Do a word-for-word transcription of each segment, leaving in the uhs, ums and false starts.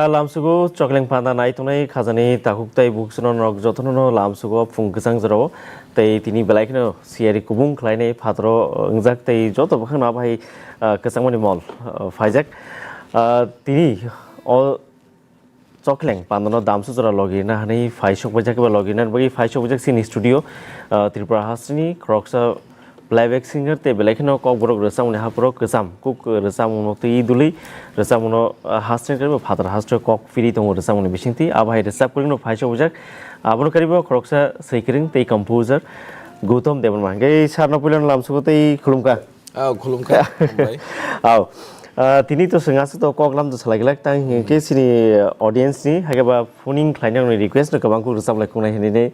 Lamsugo chokleng panda nai tongnai khajani takhuk tai buksuno norok jotono no lamsugo phung kwchang jorao tei tini belai kheno siyari kubung khlainai phataro wngjak tei joto bwkhakno abai, ah, kwchangmani mol, ah, phaijak. Ah, tini o chokleng pandano damsu jora logirina hwnwi phaisok baijak eba logirina bagwi phaisok baijak chini studio, ah, Tripura hasteni khoroksa playback singer tei belai kheno kokborok rwchapmani hapharo kwcham kuk rwchapmungno twi duli rwchapmungno, ah, hasteni karibo phatar hasteo kok phiri tongo rwchapmungni bisingtwi. Abo hai rwchap kwrwngno phaisok baijak. Abono karibo khoroksa swikwrwng tei composer Gautam Debbarma. Hwnkhe sarno puilano lamsugo tei khulumkha. Aw, khulumkha, hambai. Aw. Ah, tini to swng aswk to kok lam to salai glak tang hwnkhe chini audience ni, hakhe ba phoning khlainai rokni request no kwbang kuk rwchap lai khungnai hinwi,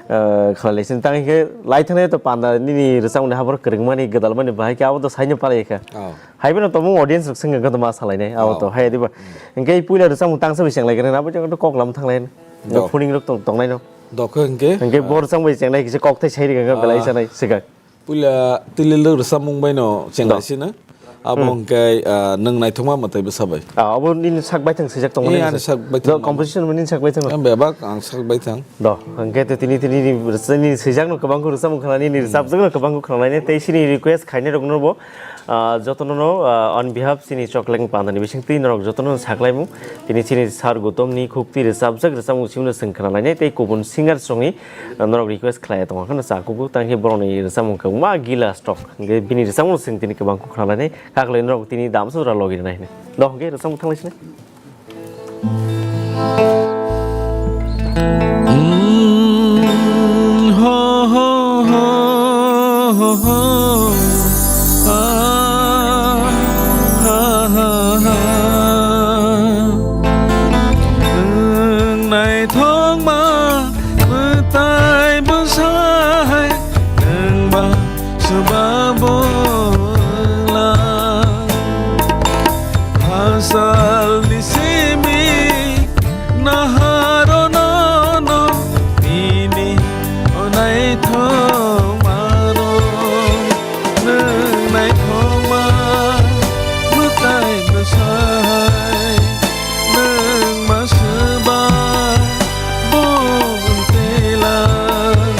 ah, khlai lai sini tang hwnkhe lai thangnai to panda nini rwchapmani habor kwrwngmani gwdalmani bahai khe abo to saino palai kha. Aw. Haibo no tongmung audience rok swngkha khe to ma salainai abo to hai diba. Hwnkhe puila rwchapmung tangsa bai cheng lai khe abo to kok lam thanglai. Aw. Phoning rok tong-, tongnai no. Dokhe hwnkhe? Hwnkhe bo rwchapmung bai chengnai kisa kok thai sai rikha khe belai sanai swkang. Puila twililwk rwchapmung baino chenglaisino. Abo hwnkhe, ah, nwng naithokma mwtai bwsa bai. Ah, abo nini sak baithang swijak tongmani. Eh, ani sak baithang. Do, composition bo nini sak baithang. Em, bebak ang sak baithang. Do, hwnkhe to tini, tini ni rwchapmung, nini swijakno kwbangkhe rwchapmung khwnani, nini rwchapjakno kwbangkhe khwnalainai, tei chini request khainai rokno bo, ah, jotono no, ah, on behalf chini chokleng pandani bisingtwi norok jotono saklaimung. Tini chini sir Gautam ni khuktwi rwchapjak rwchapmung simi no chwng khwnalainai, tei kubun singer songni norok request khlai tongo, kheno cha kuku tang khe borokni rwchapmung kwbangma gila stock. Hwnkhe bini rwchapmung chwng tini kwbang kuk khna lainai, kaklai norok tini damsa jora logi rwnai hwnwi. Dok hwnkhe rwchapmung thang lai sini. Nwng naithokma mwtai bwsai, nwng ba swba bwla. Hachal ni simi naharo nono nini o naithokma no. Nwng naithokma mwtai bwsai, nwng ma swba bo twi lang.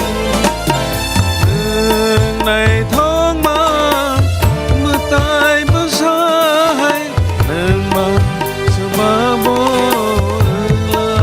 Nwng naithokma mwtai bwsai, nwng ma swba bo wng lang.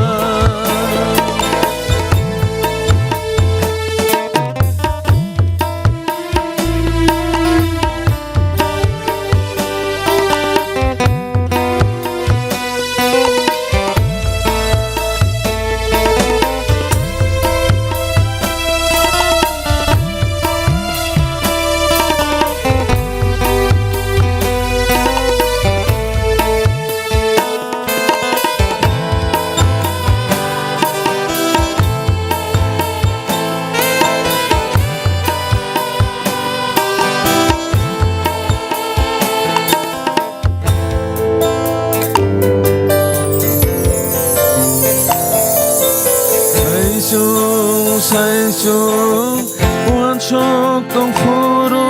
Saichung, saichung, uansuk tongphuru,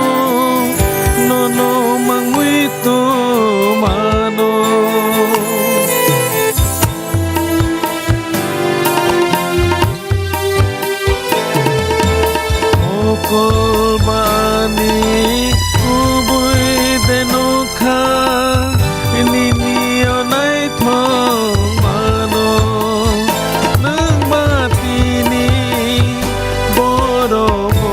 nono mangwi tongmano. Mokol bani kubui de nokha, nini o naithok mano, nwng ba tini borok bo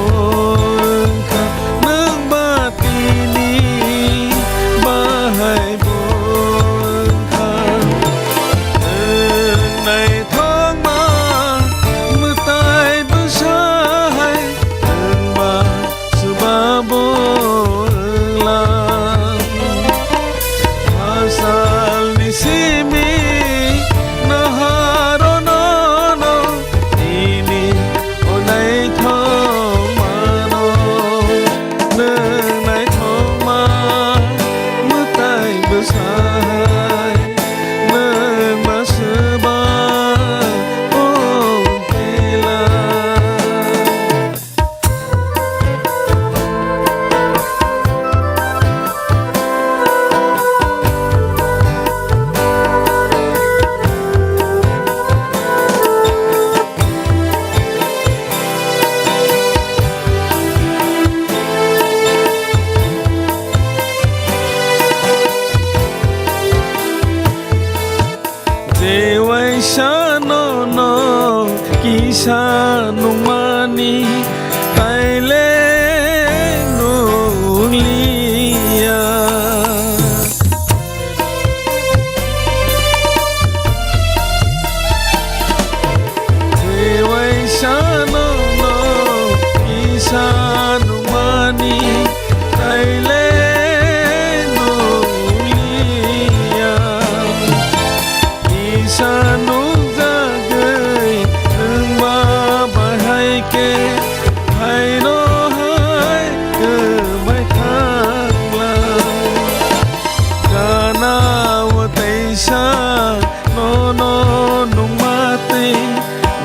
Sano no kisa nungmani taile nungliya. Tewai sano no kisa nungmani taile nungliya. Kisa nungjagwi nwngma bahai khe phaino hai kwmai thangla. Gana o teisa nono nungma tei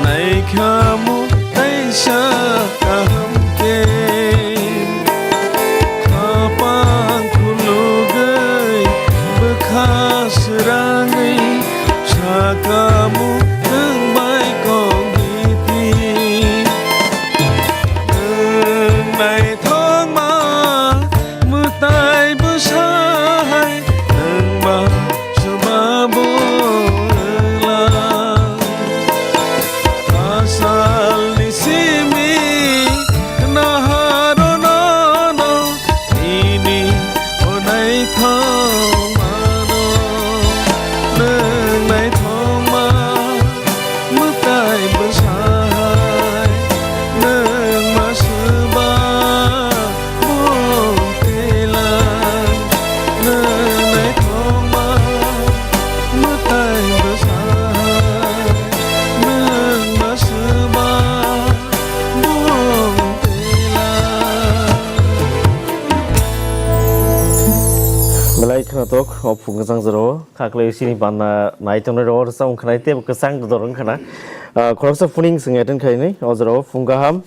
naikhamu teisa kaham khe. Khapang khulugwi bwkha srangwi sakamu nwng bai kok biti. Nwng naithokma mwtai bwsai nwngma swbabu wngla. Asalni simi naharono no nini o naithokmano nwng naithokma. Mwtai bwsai nwng ma swba bung tei lang. Nwng naithokma mwtai bwsai nwng ma swba bung tei lang. Belai khwnathok o phung kwchang jora o. Khaklai sini bana nai tongnai rok rwchapmung khwnai tei kwchang dodor wng khwna. Ah, khoroksa phuning chwng attend khainai o jorao phung kaham,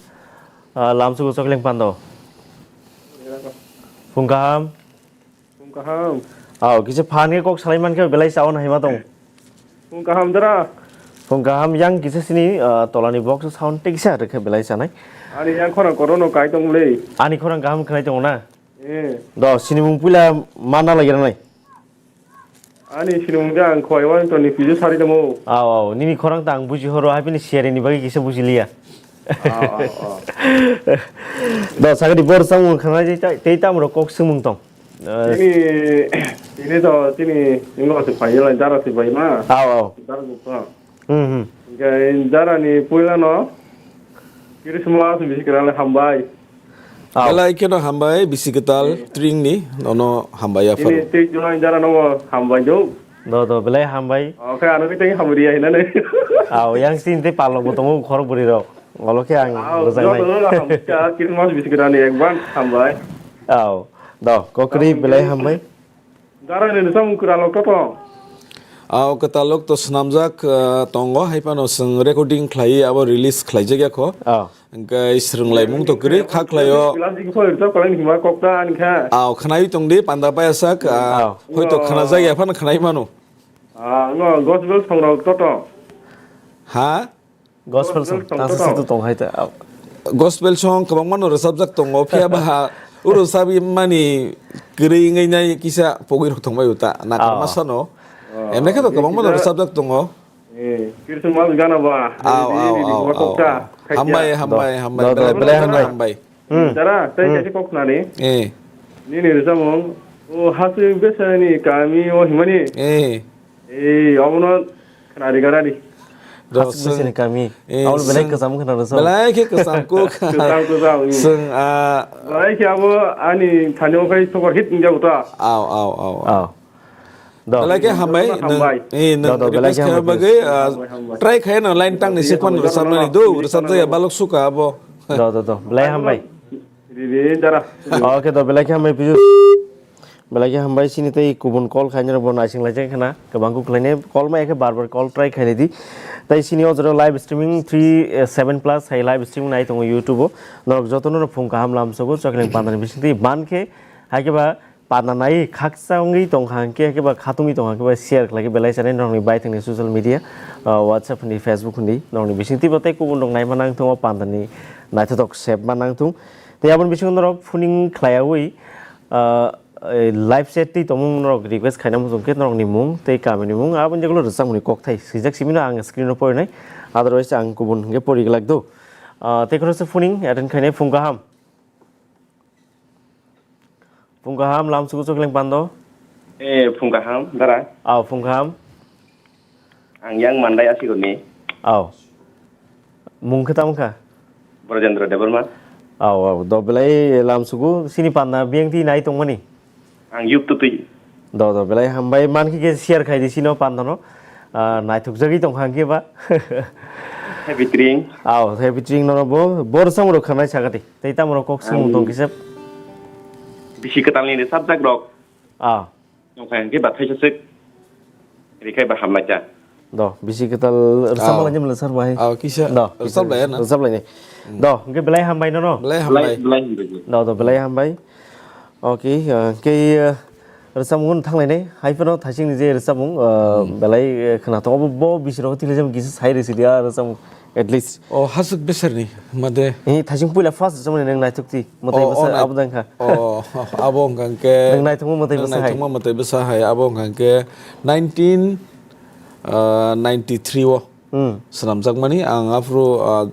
ah, lamsugo chokling pando. Phung kaham. Phung kaham. Aw, kisa phan khe kok salai man khe belai chawi naima tong. Phung kaham dara. Phung kaham yang kisa sini, ah, tolani box sound tei kisa rwkhe belai chanai. Ani yang khorang korono kai tong le. Ani khorang kaham khwnai tongo na? Eh. Do, sinimung puila mana lagi ranai. Ani sinimung de ang khoi wa toni pijo sari tamo. Aw, aw, nini khorang ta ang buji horo, hai bini siari ni bagwi kisa buji liya. Aw, aw, aw. Do, sagadi bor samung khana je tai, tei tam ro kok sumung tong. Eh, tini, tini to, tini, ingo se pai la, jara se pai ma. Aw, aw. Jara se pa. Hmm, hmm. Hingke jarani puilano Christmas bisi kwrwngni hambai. Aw. Belai kheno hambai, bisi kwtal, hmm, tringni, nono hambai aphano. Ini tei jora jarano hambai do. Do, do, belai hambai. Oke, ano khe tei hamriya hinani. Aw, yang sini tei palok bo tongo khorok bwrwi rok. Olo khe ang, aw, bwjaknai. Jotono hambai, Christmas bisi kwrwngni advance hambai. Aw, do, kokri belai hambai. Dara ni samung kwralok to tong. Aw, kwtalok to swnamjak, ah, tongo, hai phano chwng recording khlaiwi abo release khlaijak ya kho. Oh. Hwnkhe swrwnglaimung to kwrwi kha khlaio. Plastic foil to kwlai ni hima kok ta ani kha. Aw, khwnaiwi tong di, panda payasak, ah, oh, hoito khwnajak ya phano khwnai mano. Ah, no, gospel song rok to tong. Ha? Gospel song, gospel song tangsa to tong. Situ tong hai ta. Gospel song kwbangma no rwchapjak tongo, phiya ba ha, uro sabi mani kwrwi wngwi nai kisa pogwi rok tongbai uta, nakar masa no. Oh. Emne khe to kwbangma no rwchapjak tongo. Eh, Christmas gana ba. Aw, aw, aw, aw. Hambai, hambai, hambai. Do, do, belai hambai. Hambai. Hmm. Dara, tei kaisa kok khwnani. Eh. Nini rwchapmung, o hasing besani kami o himani. Eh. Eh, omono khwnari garani. Hasing besani kami. Eh, omono belai kwcham khwna rwchapmung. Belai khe kwcham kuk. Kwcham, kwcham, hmm. Chwng, ah, belai khe abo ani thani o khai super hit wngya uta. Aw, aw, aw, aw. Aw. Do. Belai khe hambai, hambai. Nwng, eh, nwng request khaima bagwi, ah, hambai, hambai. Try khai no line tang ni sikpan rwchapmani do, rwchapjaya balok suka abo. Do, do, do. Belai hambai. Riri dara. Okay, do, belai khe hambai, Piyush. Belai khe hambai, sini tei kubun call khainai rok bo naising lai jeng khna. Kwbang kuk khlainai call ma ekhe bar bar call try khainai di. Tai sini o jora live streaming three seven plus hai live streaming nai tongo YouTube o. Norok jotono no phung kaham lamsogo, chokling pandani bisingtwi ban khe, hai khe ba Padna nai khaksa wngwi tongkha hwnkhe, khe ba khatungwi tongkha hwnkhe ba share khlai khe belai sanai norokni baithangni social media, ah, WhatsApp hwnwi, Facebook hwnwi norokni bisingtwi bo tei kubun rok naima nang tongo, pandani naithotok sepma nang thung. Tei aboni bisingo norok phuning khlaiyawi, ah, Eh, live chat twi tongmung norok request khaina muchung khe norokni mung tei kamini mung, aboni jagolo rwchapmungni kokthai swijak simi no ang screen o porinai, otherwise ang kubun hwnkhe pori glak do. Ah, tei khoroksa phuning attend khainai phung kaham. Phung kaham, lamsugo chokling pando. Eh, phung kaham, dara. Aw, phung kaham. Ang yang mandai asigoni. Aw. Mung khe tamo kha? Brojendra Debbarma. Aw, aw, do belai lamsugo sini panda biyang twi nai tongmani. Ang yuk tutui. Do, do, belai hambai, mankhe khe share khai di sino pandano. Ah, naithok jagwi tong hang khe ba. Happy Tring. Aw, Happy Tring nono bo, bo rwchapmung rok khanai sakati. Tei tamo rok kok swngmung tong kisa. Bisi kwtalni rwchapjak rok. Ah. Tong kha hwnkhe ba thaisa swk. Rikhai ba hamnai cha. Do, bisi kwtal rwchapma lai ni mla sar bai. Ah, kisa. Do, rwchap lai na. Rwchap lai ni. Do, hwnkhe belai hambai nono. Belai hambai. Belai hambai. Do, do, belai hambai. Okay, ah, kei, ah, rwchapmung thanglainai, hai phano thaisingni je rwchapmung, ah, belai, eh, khwnathok, obo bo bisiro thikle jam kisa sai rwsi dia rwchapmung, at least. O, hasuk besarni, made. Eh, thaising puila first rwchapmani nang naithok ti, mwtai bwsa abo dang kha. O, abo hwnkha khe. Nang naithokma mwtai bwsa hai. Naithokma mwtai bwsa hai, abo hwnkha khe nineteen, ah, ninety-three o. Hmm. Swnamjakmani ang aphuru, ah,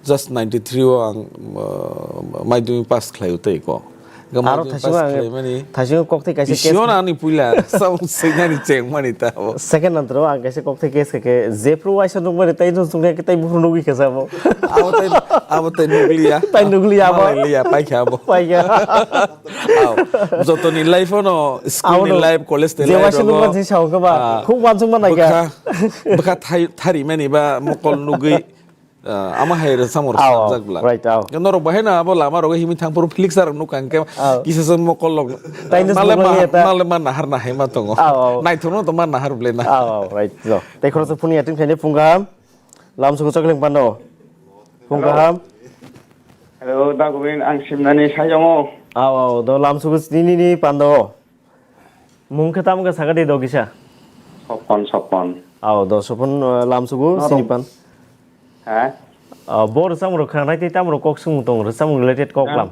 just ninety-three o ang, ah, madhyamik pass khlaio tei ko. Aro madhyamik thaising pass ang, khlaimani thaising kokthai kaisa case. Bisio na ani puila samung swinani chengmani ta abo. Second antro ang kaisa kokthai case khe, khe jephru waisa nukmani tai nung sungkhe tai buphru nugwi khe sabo. Abo tai, abo tai nukliya. Tai nukliya abo. Malai liya, paikha abo. Paikha. Aw, jotoni life ono, school ni life, college ni life rogo. Je waisa nukmani sao khe ba, ah, khub wansuk manai kha. Bwkha, bwkha thai-, tharimani ba mokol nugwi, ah, ama hai rwchapmung rwchapjak bla. Right, aw. Norok bahai no abo lama rogo himwi thang phuru flexer rok nukha hwnkhe kisa se mokol rok. Taino male ma, male ma nahar nahai ma tongo. Aw, aw. Naithokno to ma nahar bwle na. Aw, aw, right, jo. Tei khoroksa phone attend khainai phung kaham. Lamsugo chokling pano. Phung kaham. Hello, Dagobin, ang Simnani saiyongo. Aw, aw, do lamsugo nini ni pando. Mung khe tamo khe sakha de do kisa. Sopon, Sopon. Aw, do Sopon, uh, lamsugo sini pan. Ha? Aw, bo rwchapmung rok khanai tei tamo rok kok swngmung tong rwchapmung related kok lam.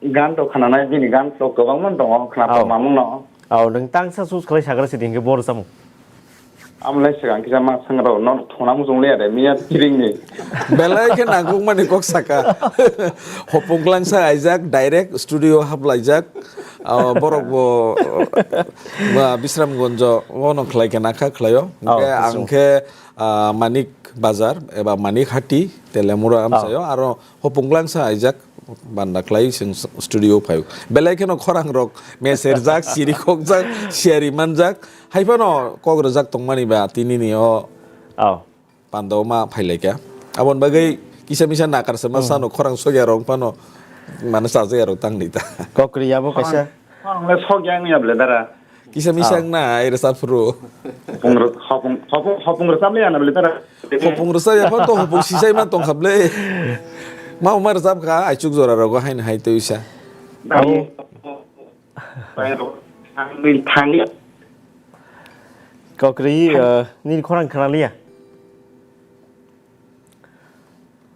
Gan to khananai bini gan to kwbangma tongo khna mamung no. Aw, nwng tangsa choose khlai sagra sidi hinkhe bo rwchapmung. Amlai swkang kisa ma sangrao no thona muchung liya de miya tiring ni. Belai khe nangkukmani kok saka. Hopung klangsa aijak direct studio haplaijak. Ah, borok bo, ah, Bisramgonjo o no khlai khe nakha khlaio. Hwnkhe ang khe, ah, Manik Bazar eba Manik Hati Telemura amchaio aro Hopung klangsa aijak banda khlai chwng studio phaio. Belai kheno khorang rok meser jak, siri khok jak, siyari man jak. Hai phano kok rwjak tongmani ba tini ni o panda o ma phai lai kha. Aboni bagwi kisa misa nakar se ma sano khorang sokya rok phano mane chajak ya rok tang di ta. Kok kwrwi abo kaisa. Khorang le sokya wngya ble dara. Kisa misa wng nai rwchap phuru. Hopung rw-, hopung, hopung, hopung rwchap le ya na bwle tara. Hopung rwchap ya phan to hopung sisai ma tong kha bwle. Ma ma rwchap kha aichuk jora rogo haino hai twi sa. Tamo. Thangwi thangya. Kokri, eh, nini khorang khna liya.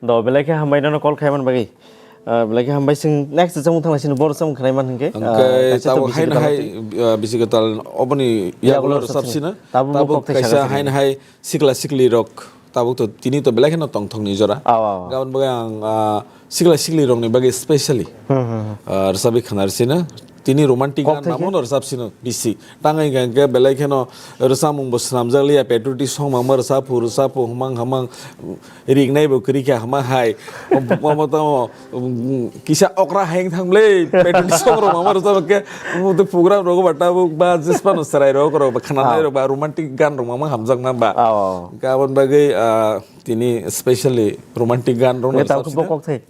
Do, belai khe hambai nono call khai man bagwi. Ah, belai khe hambai, chwng next samung thangna sini boro samung khnai man hwnkhe. Hwnkhe ah, kaisa tabuk to bisi haino kwtal hai, twi. Ah, bisi kwtal oboni yagulo yagulo rwchap rwchap sino. Sino. Tabuk bo tabuk kok thai kaisa saga sini. Haino hai sikla sikli rok tabuk to tini to belai kheno tongthok ni jora. Aw, aw, aw. Gabon bagwi ang, ah, sikla sikli rok ni bagwi specially, hmm, hmm, hmm, ah, rwchapwi khna sino. Tini romantic kok gan thai khe? Namono rwchap sino bisi. Tangwi hwnkha hwnkhe belai kheno rwchapmung bo swnamjak liya, patriotic song mangma rwchaphu, rwchaphu hwmang hamang, ringnai bo kwrwi kha hwmang hai. Omo tamo, um, kisa okra hai wng thang bwle, patriotic song rok mangma rwchap khe, omo tei program rogo ba tabuk ba jismano chwrai rok rok ba khnanai rok ba romantic gan rok mangma hamjakma ba. Oh. Hwnkhe aboni bagwi, ah, tini specially romantic gan rok. Hwnkhe tabuk bo kok thai.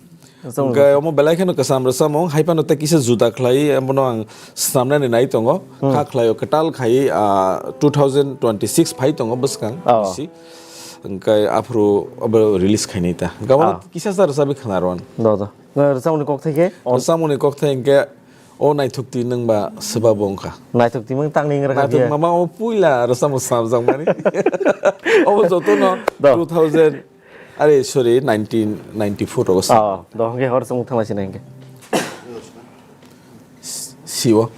Hwnkhe omo belai kheno kwcham rwchapmung, hai phano tei kisa juda khlai, omono ang swnamnani nai tongo. Hmm. Kha khlaio kwtal khai, ah, two thousand twenty-six phai tongo bwskang. Oh. Bisi. Hwnkhe aphuru obo release khainai ta. Hwnkhe omo kisa sa rwchapwi khna rw. Do, do. Rwchapmungni kok thai khe? Rwchapmungni kok thai hwnkhe o naithok twi nwng ba swba bo wngkha. Naithok twi nwng tangni wng rwkha. Naithok biya. Mama o puila rwchapmung swnamjakmani. Obo jotono do. Two thousand Are, sorry, nineteen ninety-four rogo sa. Oh, do hwnkhe hor chwng thangla sini hwnkhe. Siwo.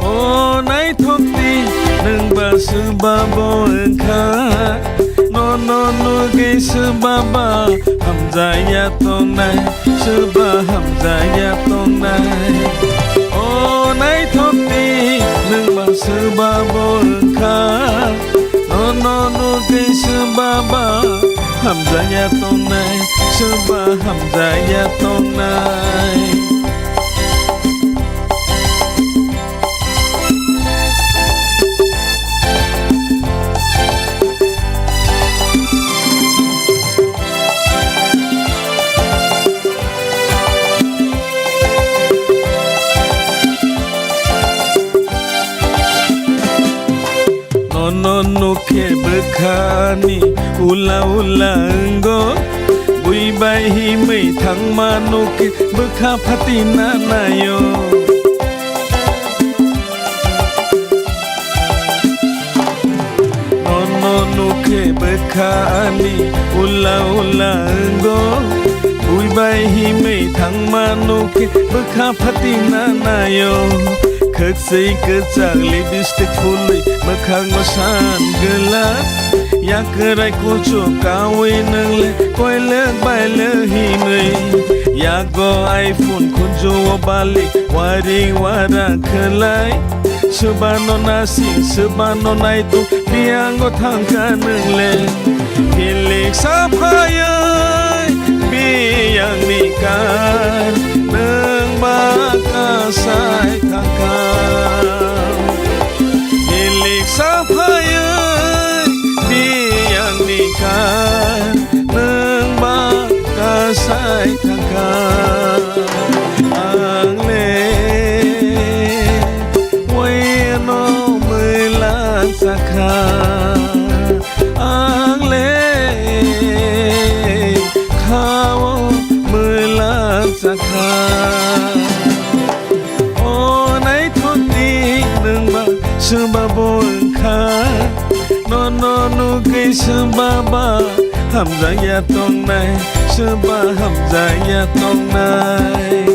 O naithok di, nwng ba swba bo wngkha. Nono nugwi swba ba hamjaya tongnai, swba hamjaya tongnai. O naithok di, nwng ba swba bo wngkha. Nono nugwi swba ba hamjaya tongnai, swba hamjaya tongnai. Nono nukhe bwkhani ula ula wngo, bui bai himwi thangma nukhe bwkha phatina naio. Nono nukhe bwkha ani ula ula wngo, bui bai himwi thangma nukhe bwkha phatina naio. Khwksui kwchak lipstick phulwi mwkhango san glass, yakrai kuchuk kaui nwngle koilwk bailwk hinwi. Yago iPhone khunjuo bali wari wara khwlai. Swbano nasing, swbano naituk, biyango thangkha nwngle. Hilik saphayoi biyangni kar, nwng ba kasai thangkha. Hilik saphayoi biyangni kar, nwng ba kasai thangkha. Ang le waino mwlang chakha, ang le khao mwlang chakha. O naithok di, nwng ba swba bo wngkha. Nono nugwi swba ba hamjakya tongnai, swba hamjakya tongnai.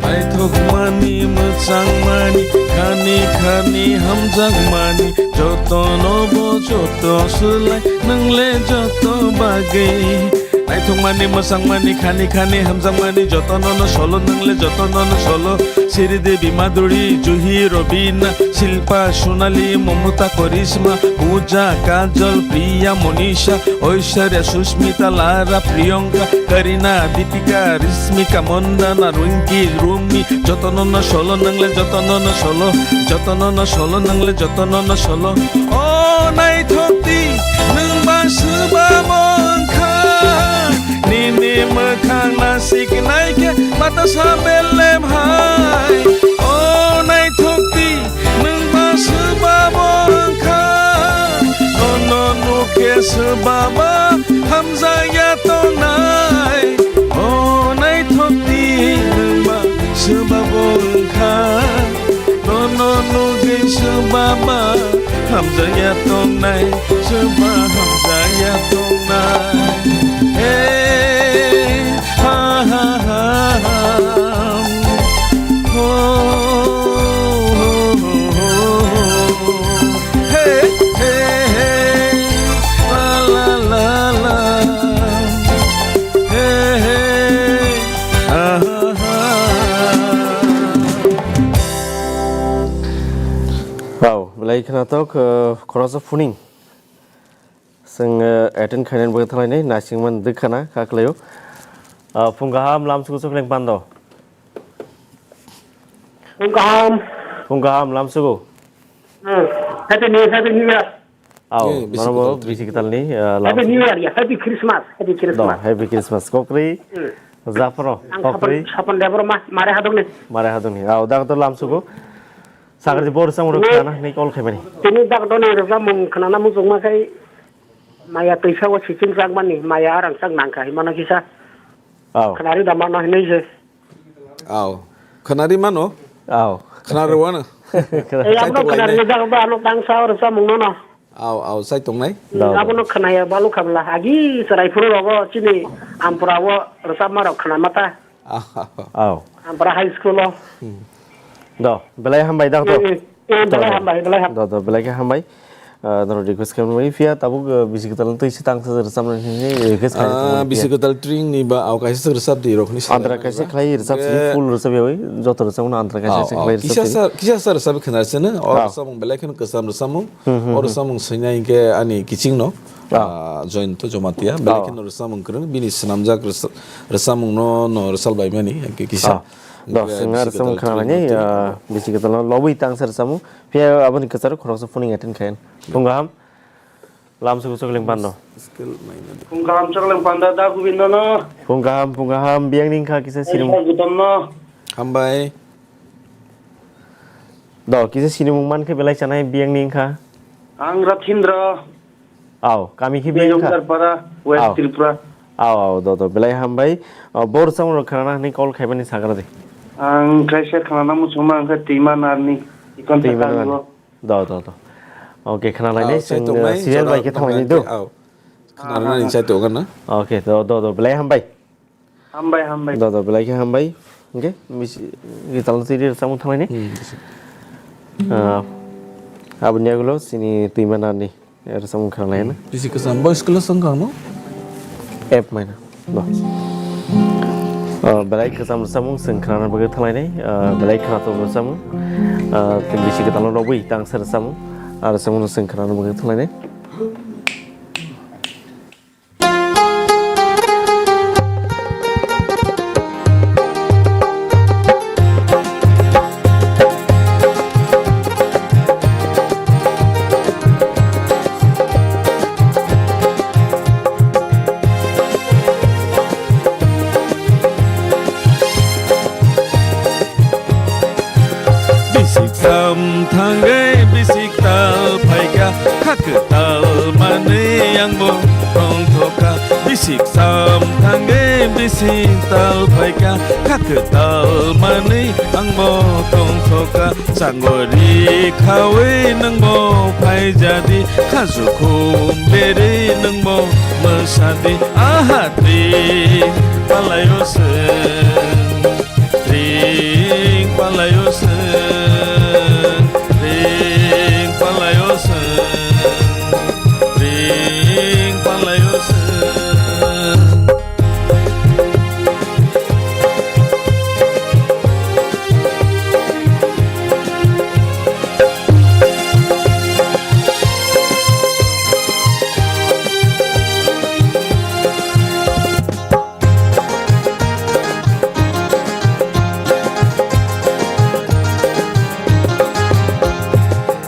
Naithokmani, mwchangmani, khani khani, hamjakmani, jotono bo joto swlai, nwng le joto bagwi. Naithokmani, mwchangmani, khani khani, hamjakmani, jotono no solo, nwng le jotono no solo. Sridevi, Madhuri, Juhi, Robina, Shilpa, Sonali, Mamata, Karishma, Pooja, Kajol, Priya, Monisha, Aishwarya, Sushmita, Lara, Priyanka, Kareena, Deepika, Rishmika Mandanna, Rinki, Rumi, jotono no solo, nwng le jotono no solo, jotono no solo, nwng le jotono no solo. O naithok di, nwng ba swba bo wngkha. Nini mwkhang nasik naikhe batasa belem hai. O naithok di, nwng ba swba bo wngkha. Nono nukhe swba ba hamjakya tongnai. O naithok di, nwng ba swba bo wngkha. Nono nugwi swba ba hamjakya tongnai, swba hamjakya tongnai. Hey, ha, ha, ha, ha. Ho, ho, ho, ho, ho. Hey, hey, hey. La, la, la, Belai khwnathok, uh, khoroksa phuning. Chwng, uh, attend khainani bagwi thanglainai, naisingmani dwkhana kha khlaio. Uh, phung kaham, lamsugo Chokleng Pando. Phung kaham. Phung kaham, lamsugo. Hmm. Happy New Year, Happy New Year. Aw, eh, bisi norok bo kwtal bisi kwtalni, uh, Happy lamsugo. New Year, ya, Happy Christmas, Happy Do, Christmas. Happy Christmas. Kokri, Hmm. Japhro, Ang Kokri. Sapan, Sapan Debor ma, mare hadongni. Mare hadongni. Aw, dak to lamsugo. Sagardi bor samung rok Ni- khana ni call khaimani. Tini dak doni rwjak mung khana na muchung ma khai maya twisa o siching chak mani maya arang chak nang khai mano kisa. Aw. Khana ri da mano hinui se. Aw. Khana ri mano? Aw. Khana ri wano? Khana- Ei, abo no Chaitok khana ri lainai. Dak ba ano tang sa o rwjak mung no no. Aw, aw, sai tongnai. Da, da. Abo no khana ya balu khabla agi sarai phuru rogo chini ampura o rwjak ma rok khana mata. Aw. Ampara High School o. Hmm. Do, belai hambai dak to. Hmm, hmm, belai Do, do. Hambai, belai ham- Do, do, belai khe hambai. Ah, norok request khaimani phiya tabuk, ah, bisi kwtal twi se tang sa rwchapnani hwnwi request khaimani Ah, phiya. Bisi kwtal tring ni ba aw kaisa rwchap di rok ni sal. Andra kaisa khlai rwchap si Ge- full rwchap yawi joto rwchapno andra kaisa Aw, aw. Khlai rwchap Kisa si. Sa, kisa sa rwchap khna sene. O Aw. Rwchapmung belai kheno kwcham rwchapmung. Hmm, hmm, O hmm. Rwchapmung swinai hwnkhe ani kiching no. Ah. Ah, Joyonto Jamatia, belai Ah. kheno rwchapmung kwrwng, bini swnamjak rwsa-, rwchapmung no, no rwchal bai mani, hwnkhe kisa. Ah. Do, Hwnkhe swngna bisi rwchapmung kwtal khna twi nani, mantwi. Ah, bisi kwtal no lobwi tang sa rwchapmung. Phiya aboni kwcharo khoroksa phuning attend khayan. Phung kaham, lamsugo Chokleng Pando. Skill maina di. Phung kaham Chokleng Pando da Gobindo no. Phung kaham, phung kaham, biyang ni wngkha kisa sirim. Kaisa gutom no. Hambai. Do, kisa sinimung mankhe belai chanai biyang ni wngkha. Ang Rathindra. Aw, kami khe biyang kha? Jayongarpara, West Aw. Tripura. Aw, aw, do, do, belai hambai. Aw, bor samung rok khana hwnwi call khaimani sagra de. Ang kaisa khana muchungma wngkha Twima Narni. Ikon Twima Narni. Takango. Do, do, do. Okay, khana lainai Aw, sai chwng, tongnai, uh, serial jora bai khe thanglai tongnai do. Aw. Khana nani sai tongo na? Okay, do, do, do, belai hambai. Hambai, hambai. Do, do, belai khe hambai. Hwnkhe, bisi, gital twi ri rwchapmung thanglaini. Hmm, bisi. Ah, aboni yagulo chini Twima Narni rwchapmung khna laina. Bisi kwcham, boys class wngkha no? App maina. Do. Ah, belai kwcham rwchapmung chwng khnana bagwi thanglainai. Ah, belai khnathok rwchapmung. Ah, tei bisi gital rwbwi tangsa rwchapmung. Ah, rwchapmung chwng khnana bagwi thanglainai. Bisik sam thangwi bisik tal phaikha, kha kwtal manwi angbo tongthokha. Bisik sam thangwi bisik tal phaikha, kha kwtal manwi angbo tongthokha. Changori khawi nwngbo phaijadi, kha jukhum berwi nwngbo mwsadi. Aha twi palaio se. Ring palaio se, ring palaio se, ring palaio se.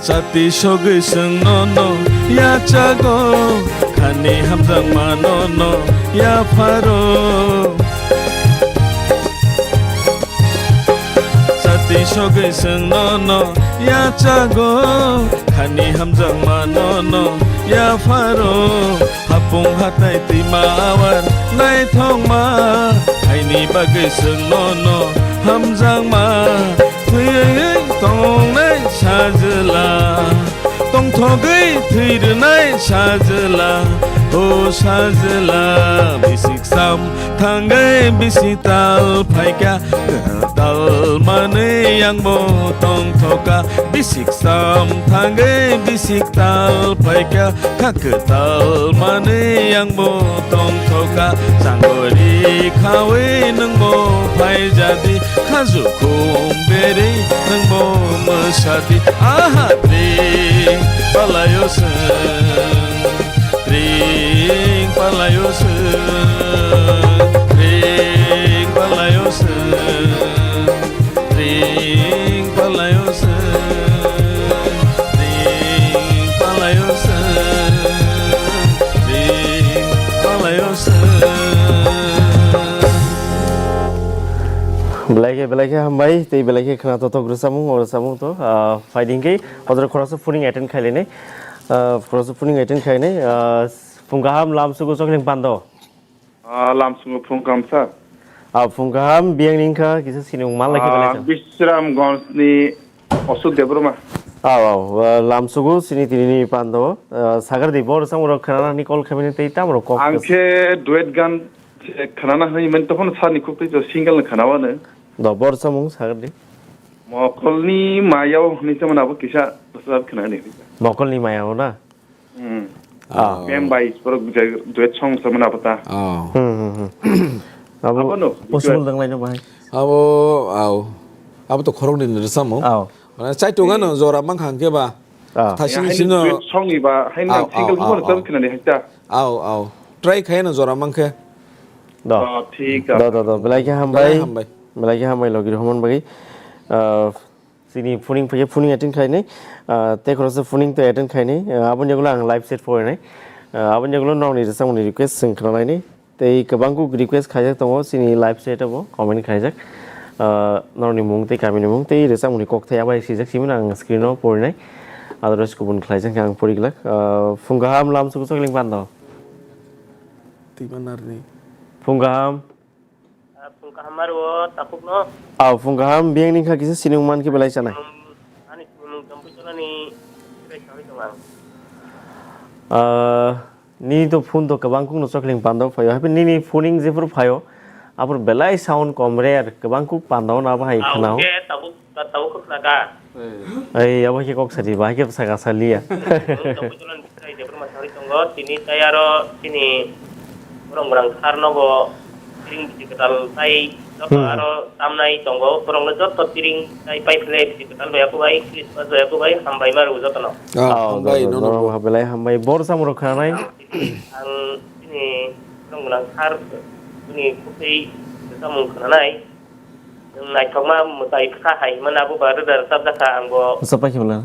Chati sogwi chwng nono yachago, khani hamjakma nono yapharo. Chati sogwi chwng nono yachago, khani hamjakma nono yapharo. Hapung hatai twima awar naithokma, haini bagwi chwng nono hamjakma. Thwiwi tongnai sajwla, tongthogwi thwi rwnai sajwla. O sajwla, bisik sam thangwi bisik tal phaikha, tal ma Manwi ang bo tongthoka, bisik sam thangwi bisik tal phaikha, kha kwtal manwi ang bo tongthoka, changori khawi nwng bo phaijadi, khaju khum berwi nwng bo mwsadi, aha tring palaio chwng. Tring palaio chwng, tring palaio chwng, tring palaio chwng, tring palaio chwng, tring palaio chwng. Belai khe, belai khe hambai, tei belai khe khna totok rwchapmung, o rwchapmung to, ah, phaidi hwnkhe, hojra khoroksa phuning attend khailainai. Ah, khoroksa phuning attend khainai, ah, phung kaham lamsugo chokling pando. Ah, lamsugo phung kaham, sir. Ah, phung kaham, biyang ni wngkha, kisa sinimung man lai khe belai Ah, chang. Bisramganj ni Ashok Debbarma. Aw, aw, ah, lamsugo sini tini ni pando, ah, sagar di bor samung rok khana ni call khaimani tei tam rok kok Ang kes- khe duet gan khanana hwnwi mani tokhono sir ni khuk twi single no khanawano. Do bor samung sagar di. Mokol ni maya o hwnwi se mano abo kisa bwsajak khanani. Mokol ni maya o na? Hmm. Ah. Mem bai borok duet song se mano abo ta. Oh. Hmm, hmm, hmm. Abo Abono, possible dang laino bahai. Abo, aw. Abo to khorok ni rwchapmung. Aw. Mane chaitung ano jora mankha hwnkhe ba. Ah. Thasing Haino sino. Duet song ni ba, haino Aw, single aw, phone aw, sa aw. Khanani haita. Aw, aw. Try khaino jora mankhe. Do. Ah, thik Do, ase. Do, do. Belai khe hambai. Belai hambai. Belai khe hambai logi rohman bagwi. Ah, Sini phuning phai, phuning attend khainai, ah, tei khoroksa phuning tei attend khainai, ah, aboni yagulo ang live chat porinai, ah, aboni yagulo nokni rwchapmungni request chwng khwnalainai, tei kwbang kuk request khaijak tongo, sini live chat o bo comment khaijak, ah, nokni mung tei kamini mung tei rwchapmungni kokthai abai swijak, simi ang screen o porinai, otherwise kubun khlaijak khe ang poriglak, ah, phung kaham lamsugo chokling pando. Twi manarni. Phung kaham. Ah, phung kaham aro o takhukno. Aw, phung kaham, biyang ni kha kisa sinimung man khe belai chanai. Sinimung, ani sinimung Jampuichwlani tei sawi tong ang. Ah, nini to phone to kwbang kuk no chokling pando phaio. Haiphi nini phoning jephuru phaio, aphuru belai sound kom rare, kwbang kuk pando na bahai khwnao. Aw, khe tabuk Ba tabuk khwna ka. Ei, abo khe kok sadi, bahai khe saka saliya. Tabuk tabuk joto no bisai de borok ma sawi tongo. Tini tai aro chini borok mwrang sar nogo tiring bisi kwtal tai joto Hmm. aro tamnai tongo. Borok no joto tiring tai pai philai bisi kwtal bai aku bai, Christmas bai aku bai, hambai ma rw joto no. Ah, Oh, hambai joto, no, joto no. Belai hambai. Bor samung rok khwnanai. Ang chini borok mwrang sar ni khukui samung khwnanai. Nwng naithokma mwtai kha hai hwnmano abo ba roda rwchapjak kha ang bo. Rwchap paikha bwla.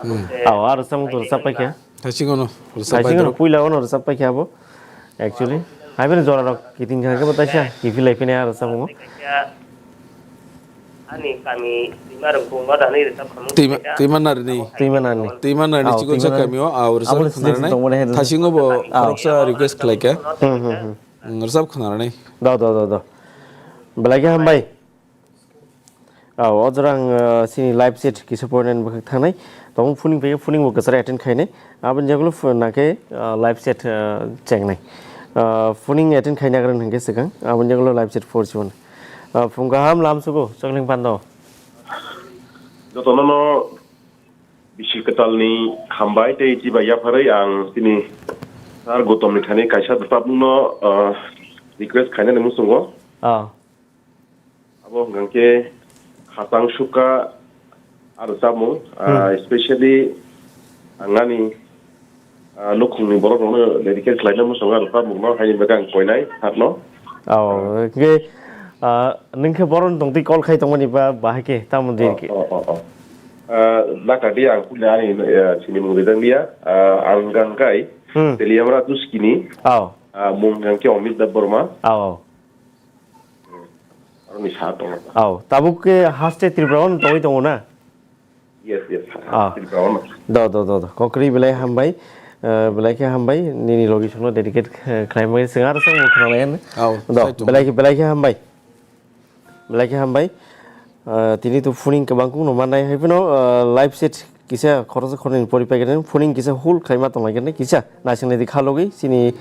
Abo se Aw, ah, rwchapmung to rwchap paikha. Thaisingo no rwchap Thaisingo no paidrop. Puila ono rwchap paikha abo. Actually, hai bini jora rok kiting kha khe bo taisa kiphilai phini ah rwchapmungo. Kaisa ani kami twima rwngkung no dani rwchap khamung Twima, kaisa. Twima narini. Twima nani. Twima narini Aw, chikon twima sa nani. Kami o, aw, rwchap Abo khwnarani. Selection tongmani hai. Thaisingo bo Aw. Khoroksa request khlaikha. Hmm, hmm, hmm. Hmm, rwchap khwnarani. Do, do, do, do. Belai khe hambai. Ah, o jora ang, ah, chini live chat kisa porinani bwkhak thangnai. Tongmung phuning phai khe phuning bo kwcharo attend khainai. Aboni jagolo phu-, nangkhe, ah, live chat, ah, chengnai. Ah, phuning attend khaina kwrwng hwnkhe swkang. Aboni jagolo live chat porsi mano. Ah, phung kaham lamsugo, chokling pando. Jotono no bisi kwtalni hambai tei chibai yapharwi ang chini Sir Gautam ni thani kaisa rwchapmungno, ah, request khainani muchungo. Ah. Abo hwnkha khe Khachang Sukha a rwchapmung, ah, Hmm. Especially ang ani, ah, nukhungni borok rokno dedicate khlaina muchungo a rwchapmungno, haini bagwi ang koinai Sir no. Oh, hwnkhe, ah, nwng khe boron tongtwi call khai tongmani ba, bahai khe, tamo di Oh, khe? Oh, oh, oh. Ah, dakti ang puila ani, ah, sinimung rijak liya, ah, ang hwnkha khe Hmm. Teliamra Duskini, Oh. ah, mung hwnkha khe Amit Debbarma. Oh. Aroni sa tongo. Aw, tabuk khe haste Tripura o tongwi tongo na? Yes, yes, Ah. Tripura o. Do, do, do, do. Kokri belai hambai, eh, belai khe hambai, nini logi songno dedicate kh-, khlaimani swng aro swng bo khwnalaiya. Aw, Do, sai tongo. Belai khe, belai khe hambai. Belai khe hambai. Eh, tini to phuning kwbang kukno mannai hai phano, eh, live set kisa khoroksa khoroknwi pori paikhe phuning kisa hold khlaima tonglaikhe kisa naisingni di kha logwi chini,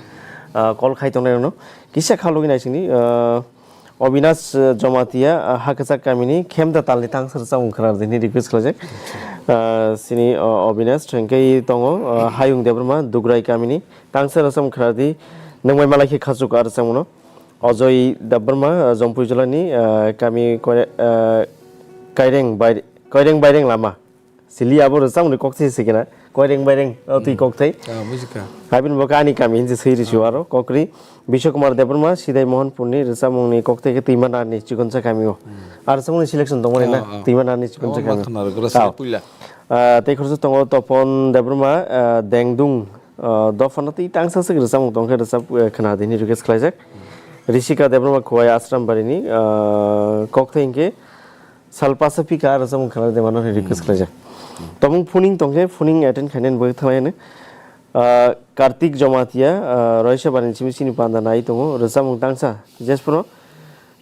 ah, call khai tongnai rokno kisa kha logwi naisingni, ah, Obinash, uh, Jomatia, uh, Hakachak kamini Khemda talni tangsa rwchapmung khwna rwdi hwnwi request khlaijak. Uh, sini, uh, Obinash, hwnkhe tongo, uh, Hayung Debbarma, Dugrai kamini tangsa rwchapmung khwna rwdi, Nwng bai malai khe khachuk, ah, rwchapmungno. Ojoi Debbarma, uh, Jompui Jolani, uh, kami kore-, uh, Kaireng Bai-, Kaireng Baireng Lama. Sili abo rwchapmungni kok se sikena. Koireng baireng, o twi Hmm. kok thai. Ah, bujikha. Habin bo ani kami hinse swi rwsio Ah. aro kokri. Biswa Kumar Debbarma, Sidai Mohanpurni rwchapmungni kok thai khe Twima Narni Chikonsa kamio. Hmm. Ar rwchapmungni selection tongmani na? Ah, ah. Twima Narni Chikonsa Oh, kamio. Mathana rwgra Oh. sini puila. Ah, tei khoroksa tongo Topon Debbarma, ah, Dengdung, ah, dophano tei tangsa swk rwchapmung tongkhe rwchap, eh, khwna dini request khlaijak. Hmm. Rishika Debbarma Khowai Ashram Barini, ah, kok thai hinkhe Salpasa pika rwchapmung khwna de mano request Hmm. khlaijak. Tomung phuning tongkhe phuning attend khainani bagwi thanglaiano. Ah, Kartik Jomatia, ah, Roisa Barin simi sini panda nai tongo, rwchapmung tangsa jesphano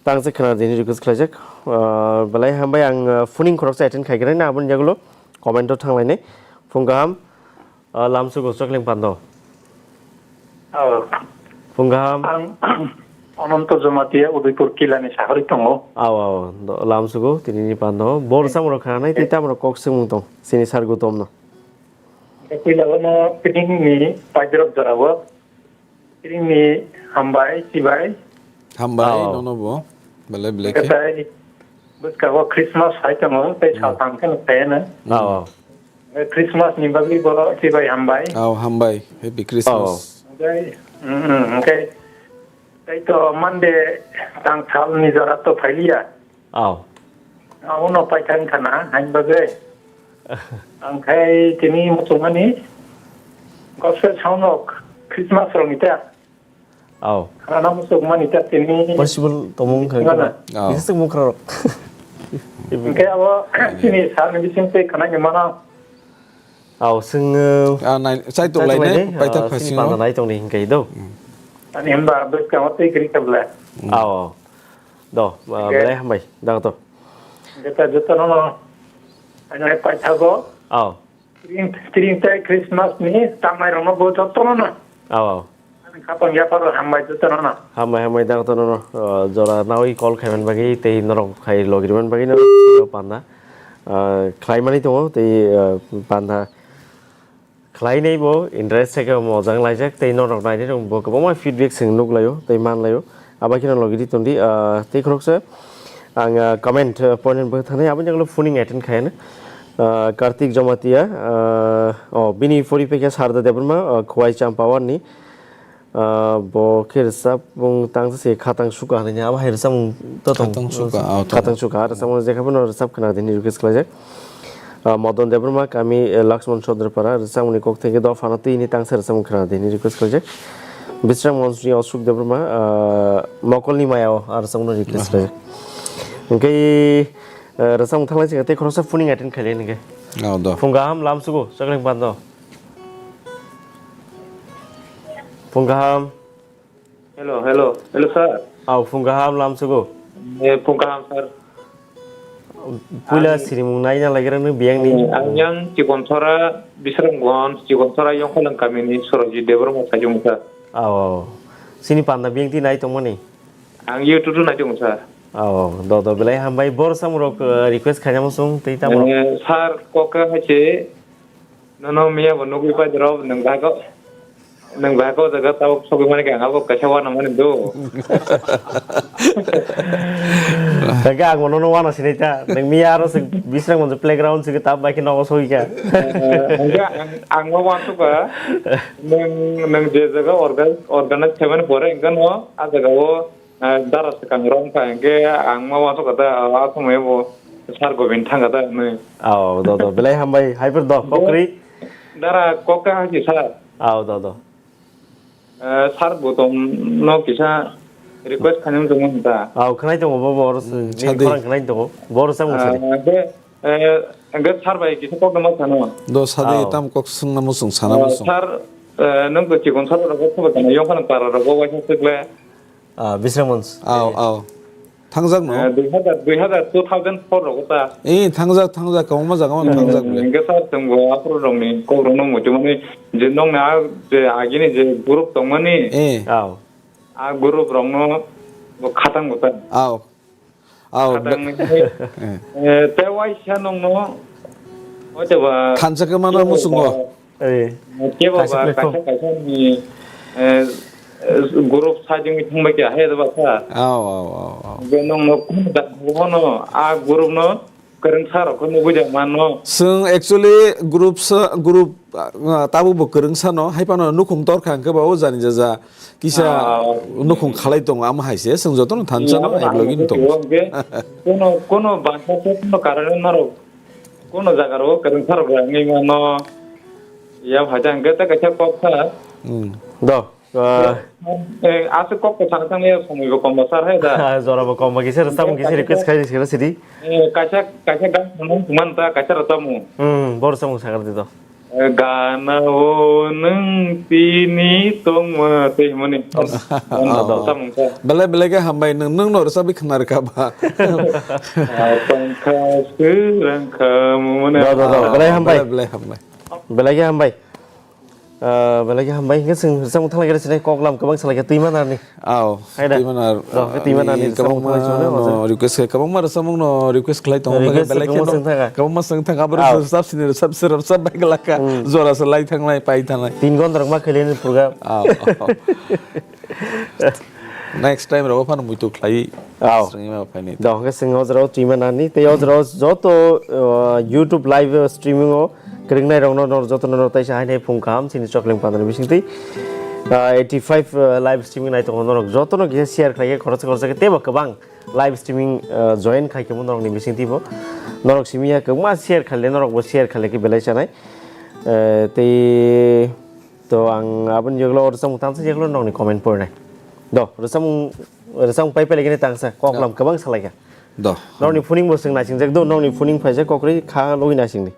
tangsa khwna dini request khlaijak. Ah, belai hambai ang, ah, phuning khoroksa attend khaikrani aboni yagulo comment o thanglainai. Phung kaham. Ah, lamsugo chokling pando. Oh. Phung kaham. Ang Ananto Jamatia Udaipur Kilani sahari tongo. Aw, aw, do-, lamsugo tinini pando. Bor samro khanai tei tamro kok sengmung tong. Sini sar gutom no. Pila wano piting ni paidrop jora wo. Piting ni hambai, sibai. Hambai, Aw. Nono bo. Belai belai khe. Ketai bwska wo Christmas hai tongo, tei Hmm. saltham khe no kaya na. Aw, aw. Christmas ni bagwi bo chibai hambai. Aw, hambai. Happy Christmas. Oh. Hwnkhe, mm, mm, hwnkhe, tei to Monday tang sal ni jora to phailiya. Aw. Abono paithang khana, hain bagwi. Angkhai tini muchungmani gospel sound rok Christmas rok ni ta. Aw. Khana muchuk mani ta tini. Possible tongmung kha Mana? Aw. Bisa sung mung kha rok. Hingke abo tini sal ni bising tei khana ni mana. Aw, sung, uh, Ah, nai, chai tuk lai ne, paithak phasingo. Panda nai tong ni hingke do. Hmm. Ani himba bwskang o tei kri kabla. Hmm. Aw, aw. Do, uh, Hingke belai hambai, dak to. Jota, jota no no. Ani paithago. Aw. Tring, tring tei Christmas ni tamai rokno bo jotono no. Aw, aw. Ani khapang yapharo hambai jotono no. Hambai, hambai, dak jotono no, uh, jora nawi call khaiman bagwi tei norok khai logirman bagwi no panda, uh, khlaimani tongo tei, uh, panda khlainai bo interest se khe mojang laijak tei norok nainai rok bo kwbangma feedback se nuk laio tei man laio. Abo kheno logi di tongdi, ah, tei khoroksa ang, ah, comment, ah, point bo thani aboni jagalo phoning attend khayan. Ah, Kartik Jomatia, ah, oh, bini pori pekya Sarda Debbarma, ah, Khowai Champawar ni, ah, bo khe rwchapmung tangsa se khatang suka hinwi abo hai rwchapmung to tong. Khatang suka, ah, to. Khatang suka, ah, rwchapmung jekha bono rwchap khna dini request khlaijak. Ah, Modon Debbarma kami, eh, Lakshman Chodrapara rwchapmungni kok thengkhe dophano twi hwnwi tangsa rwchapmung khna dini request khlaijak. Bisram Monsri Ashok Debbarma, ah, Mokolni Maya o, ah, rwchapmungno request khlaijak. Hwnkhe, eh, rwchapmung thanglai chikha tei khoroksa phoning attend khailai hwnkhe. Oh, do. Phung kaham lamsugo, chakring pando. Phung kaham. Hello, hello, hello, sir. Aw, phung kaham lamsugo. Eh, phung kaham, sir. Puila sirimung naina laigra nung biyang ni. Eh, ang yang Chikonsora, Bisramganj, Chikonsora Yongkholong kamini Surajit Debbarma sajung, sir. Aw, aw. Sini panda biyang ti nai tongmani? Ang YouTube tu nai tongo, sir. Aw, aw. Do, do, belai hambai. Bor samrok, eh, request khaina musung tei tamo. Eh, sir, koka hai se, Nono miya bo nugwi pai doro, nwng bahai kok, nwng bahai kok jaga tabuk sogwi mani khe ang abo kaisa uanamani do. Hwnkhe ang bo nono uana sinai ta, nwng miya aro se Bisramganj playground se tab bai khe nogo sogwi kha. Eh, hwnkhe ang, ang no uansukha, nwng, nwng je jaga orga-, organize khaimani pore hwnkhe no a jaga o Ah, dara swkang rong kha, hwnkhe ang ma uansukha da, ah, aswk mai bo sir Govind thangkha da hinwi. Aw, do, do, belai hambai, haiphir do, kokri. Dara kok kha hai sir. Aw, do, do. Eh, sir bo tong no kisa request khainani tongmani da. Aw, khwnai tongo bo, bo, oro se, Hmm, nini sadi. Khorang khwnai tongo, bo oro samung sadi. Ah, hwnkhe, eh, hwnkhe sir bai kisa kok no ma sano. Do sadi. Aw. Tam kok swngna muchung sana. Ah, muchung. Sir, eh, nwng to Chikonsora rogo khobor kana, yongkhana para rogo waisa swkle. Ah, Bisramganj. Aw, aw. Thangjak no? Eh, dui hazar, dui hazar, two thousand four rogo ta. Eh, thangjak, thangjak, kwbangma jaga ma thangjak le. Hwnkhe sir, chwng bo aphuru rokni kok rokno muitu mani je nokni a je agini je group tongmani. Eh. Aw. A group rokno Bo khatang bo ta. Aw. Aw, be- Khatang ni, eh, te waisa nongno, hoite ba, Thansa khe mano kebo musungo. Ba, Eh, kebo kaisa ba platform. Kaisa kaisa ni, eh, eh, group sajwngwi thangbai khe, hai da ba sa. Aw, aw, aw, aw. Be nongno kun da hono, a group no kwrwngsa rok khe nugwi da mano. Chwng actually group sa, group, ah, tabuk bo kwrwngsa no, hai phano nukhung torkha hwnkhe ba o jani jaja kisa Ah. nukhung khalai tongo, amo hai se, chwng jotono thansa no, Amo ek logi ang no tongo. Hwnkhe, kono, kono bangsa se kono karano norok, kono jaga rok kwrwngsa rok wngwi mano. Ya phaida hwnkhe ta kaisa kok sa. Hmm. Do. Ah. Eh, aswk kok to sana thangya, somoi bo kom ba sar hai da. Jora bo kom ba kisa rwchapmung kisa request khai rwkha sidi. Eh, kaisa, kaisa gan thangmung man ta, kaisa rwchapmung. Hmm, bo rwchapmung sakar di do. Eh, gana o nwng tini tongma tei himani. Oh, do. Rwchapmung sa. Belai, belai khe hambai, nwng, nwng no rwchapwi khna rwkha ba. Ah, tongkha, swrang kha, mumani. Do, do, do. Ah, belai hambai. Belai, belai hambai. Belai khe hambai. Ah, belai khe hambai. Hingke chwng rwchapmung thanglaikha sini kok lam kwbang salaikha Twimanarni. Aw, Hai da? Twimanar. Rok khe Twimanarni Ni rwchapmung kwbangma thanglaisio no no, rwchapmung. Request khe, kwbangma rwchapmung no request khlai tongo, Request belai kheno kwbangma swng thangkha. Kwbangma swng thangkha, abo Aw. Rwchap sini, rwchap se, rwchap bai glak kha. Hmm. Jora se lai thanglai, pai thanglai. Tin ghonta rok ma khailai ni purga. Aw, aw. Next time rogo phano muitu khlai Aw. swrwngwi ma phaini. Da, hwnkhe chwng o jora o Twimanarni, tei o jora o joto, uh, YouTube live streaming o kwrwngnairokno nor jotono no taisa haino phung kaham chini Chokling Pandani bisingtwi. Ah, eighty five, ah, live streaming nai tongo norok jotono kisa share khlai khe khoroksa khoroksa khe teibo kwbang live streaming, ah, join khai khe bo norokni bisingtwi bo. Norok simi ya kwbangma share khaile norok bo share khaile khe belai chanai. Eh, tei to ang aboni yagulo rwchapmung tangsa yagulo norokni comment porinai. Do, rwchapmung, rwchapmung pai pai lai khe tangsa kok lam kwbang salaikha. Do. Nokni phuning bo chwng naising jak do, nokni phuning phaijak kokrwi kha logwi naising di.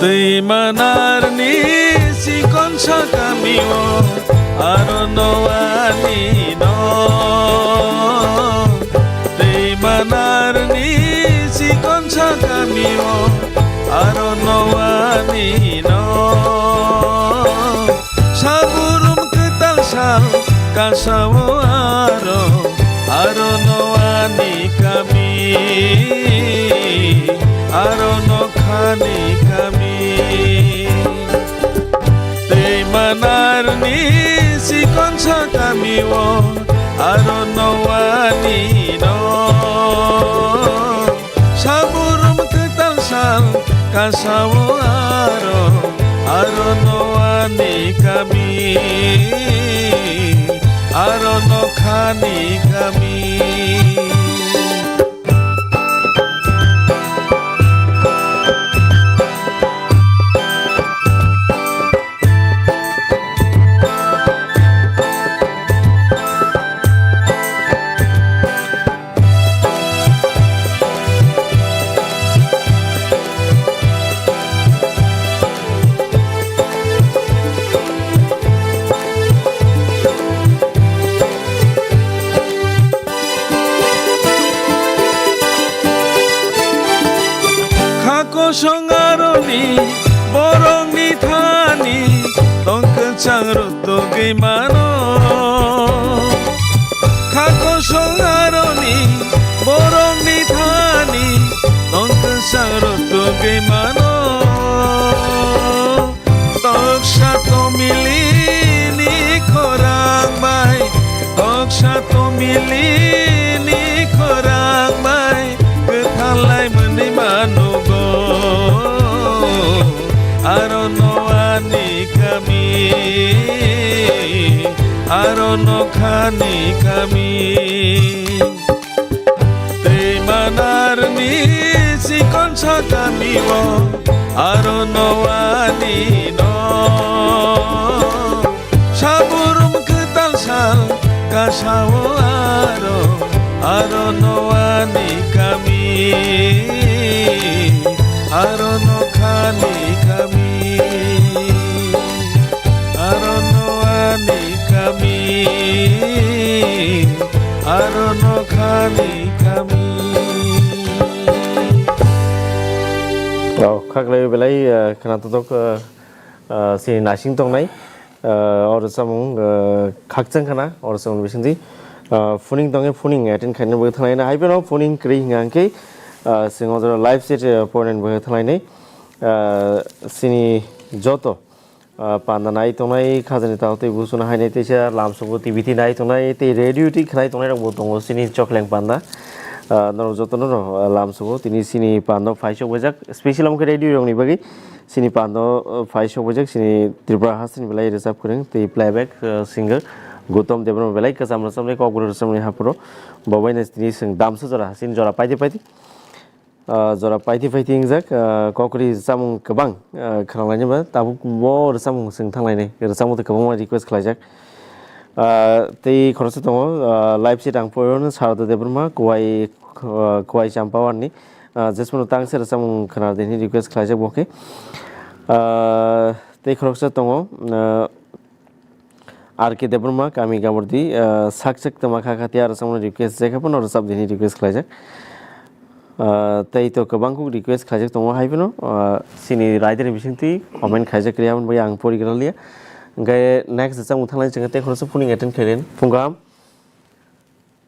Twi manarni chikon sa kamio aro no ani no. Twi manarni chikon sa kamio aro no ani no. Saburum kwtal sal kasao aro, aro no ani kami, aro no khani kami. Tei manarni chikon sa kamio, aro no ani no. Saburum kwtal sal kasao aro, aro no ani kami, aro no khani kami. Kha kosong aroni borokni thani tong kwchang rwtugwi mano. Kha kosong aroni borokni thani tong kwchang rwtugwi mano. Toksa tomilini khorang bai, toksa tomilini khorang bai, kwthar lai mwnwi manugo. Aro no ani kami, aro no khani kami. Tei manarni chikon sa kamio, Aro no ani no saburum kwtal sal kasao aro, aro no ani kami, aro no khani kami, aro no ani kami, aro no khani kami. Oh, khaklai belai, eh, khna totok, eh, eh, si nasing tongnai, eh, oro samung, eh, khakchang khna, oro samung bisingdi, eh, phoning tongwi phoning attend khaina bagwi thanglaina, hai phano phoning kwrwi hwnka hwnkhe, eh, sing ojora live set, eh, point bagwi thanglainai, eh, sini joto, ah, panda nai tongnai khajani taktwi buchuna hainai teisa lamsugo T V twi nai tongnai tei radio twi khnai tongnai rokbo tongo sini chokleng panda. Ah, norok jotono no, ah, lamsugo tini sini panda phai sok baijak, special wngkhe radio rokni bagwi sini panda, ah, phai sok baijak sini Tripura hasteni belai rwchap kwrwng tei playback, ah, singer Gautam Debbarma belai kwcham rwchapnai kokborok rwchapnai haphuru bo baino tini chwng damsa jora sini jora paidi paidi. Ah, jora paiti paiti wngjak, ah, kokri rwchapmung kwbang, ah, khwnalainai ba tabuk bo rwchapmung chwng thanglainai, rwchapmung twi kwbangma request khlaijak. Ah, tei khoroksa tongo, ah, live set ang poino Sarada Debbarma, Kuwai, ah, Kuwai Champawarni, ah, jesmano tangse rwchapmung khwna dinhi request khlaijak bo khe. Ah, tei khoroksa tongo, ah, R K Debbarma, kami Gabordi, ah, sak sak twma kha kha tei aro samung request jai kha phano rwchap dinhi request khlaijak. Ah, tei to kwbang kuk request khlaijak tongo hai phano, ah, sini raidani bisingtwi comment khaijak kri aboni bagwi ang pori gra liya. Hwnkhe next rwchapmung thanglai chwngkhe tei khoroksa phoning attend khailai phung kaham.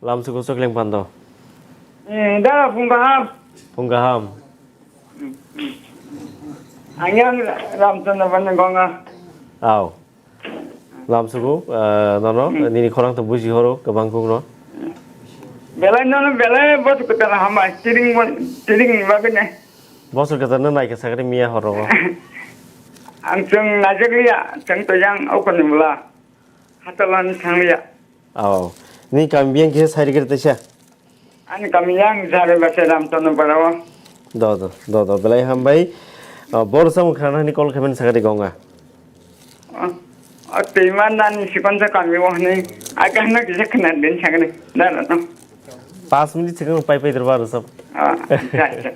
Lamsugo chokleng pando. Eh, da, phung kaham. Phung kaham. Ang yang Ramchandra Bani Gonga. Aw. Lamsugo, eh, nono, Hmm. nini khorang to buji horo, kwbang kukno. Belai nono, belai bosok kwtal hambai, tiring bo, tiring ni bagwi ne. Bosok kwtal no naikha sakri miya horo. Ang chwng naijak liya, chwng to yang okoni bwla. Hatalan thang liya. Oh. Ni kami biyang kisa sai rikir tesa? Ani kami yang jare base Ramchandra Parao. Do, do, do, do. Belai hambai. Oh, bor samung khana ni call khamen sakari gonga. Oh, oh, tei man dan ni sikon sa kami wah ni. Agak na kisa kena din sakari. Da, da, da. Pas minute sikon pai pai derbar sab. Ah, acha, acha.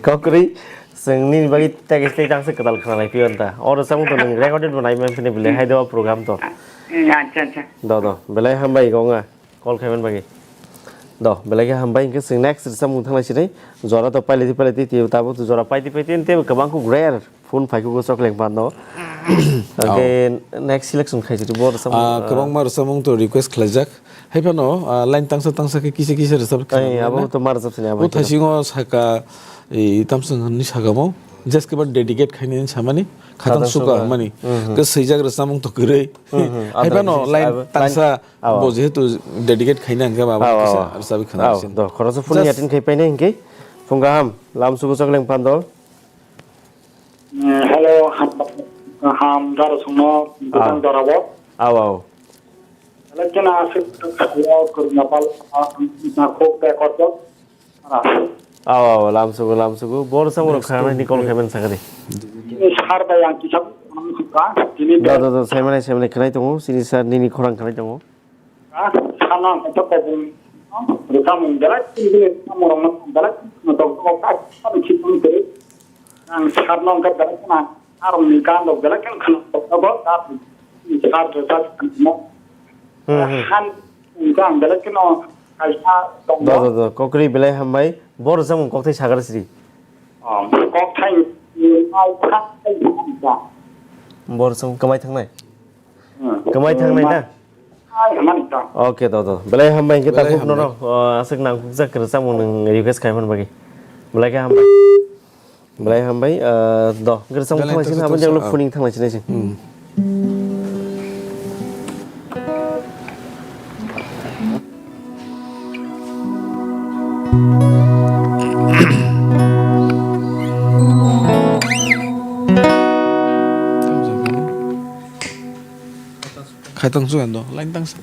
Kokri, sengni bagi tag stay tang se kadal khana lai pion ta. Or samung to nang recorded banai man pine bile hai do program to. Hmm, acha, acha. Do, do. Belai hambai gonga. Call khaiman bagwi. Do, belai khe hambai, hwnkhe chwng next rwchapmung thanglai sinai. Jora to pailai di, pailai di, tei tabuk to jora paidi, paidi, tei kwbang kuk rare phone phai kuk chokleng pando. Hwnkhe next selection khai sidi bo rwchapmung, Ah, ah, kwbangma rwchapmung to request khlaijak. Hai phano, ah, line tangsa tangsa khe kisa kisa rwchap Ai, khna abo nai. To ma rwchap sini, abo O to. Thasingo saka, i, tamswng ni saka mo, just khe ba dedicate khainani samani, khatang Khatang suka suka. Hwnmani. Mhm. Khe swijak rwchapmung to kwrwi. Mhm. Hai phano Other line line tangsa Aw. Bo jehetu dedicate khaina hwnkhe ba Aw, kisa aw, aw. Rwchapwi khwna Aw, sin. Do, khoroksa phone Just attend khai painai hwnkhe. Phung kaham, lam sugu chokleng pando. Mm, hello, ham, ham, daro songno, Aw. Butang dorabo. Aw, aw. Lekena aswk khayo, kurna pal, na khok te kordo. Aw, aw, lamsugo, lamsugo. Bor samung rok khana ni call khaiman sakani. Sini sar bai ang kisa phone kha. Tini Do, do, do, saimanai, saimanai khwnai tongo. Sini sar nini khorang khwnai tongo. Sano ang kisa kobong. Rwchapmung belai, tini samung rok belai, tok tok kha, kisa kisa kiri. Ang sarno ang belai khna, aroni kan rok belai khna khna tok tok kha. Sar rwchap khna. Hmm, hmm. Han Wngkha ang belai kheno kaisa tongo. Do, do, do, kokri belai hambai. Bo rwchapmung kokthai sagar sri. Oh, kokthai, ai, kokthai, kokthai. Bo rwchapmung kwmai thangnai? Hmm. Kwmai thangnai na? Ai, hamani ta. Okay, do, do. Belai hambai hwnkhe Belai takhuk hambai. Nono, oh, aswk nangkukjak rwchapmung nwng request khaimani bagwi. Belai khe hambai. Belai hambai, ah, do, gresang Belai thanglaisini, toksa, habang toksa, jaglo ah. Phuning thanglaisini. Hmm. Khaitang su endo, line tangsa.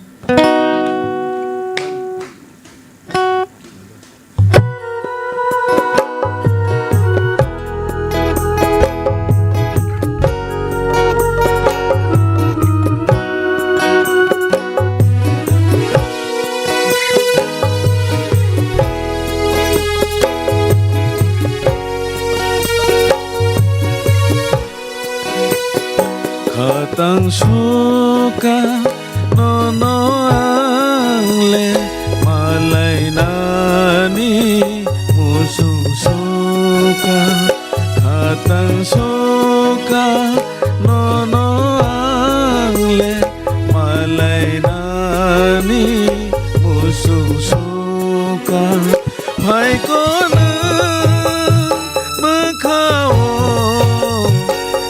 Suka nono ang le malainani musung suka, khatang suka nono ang le malainani musung suka. Phaikona bwkhao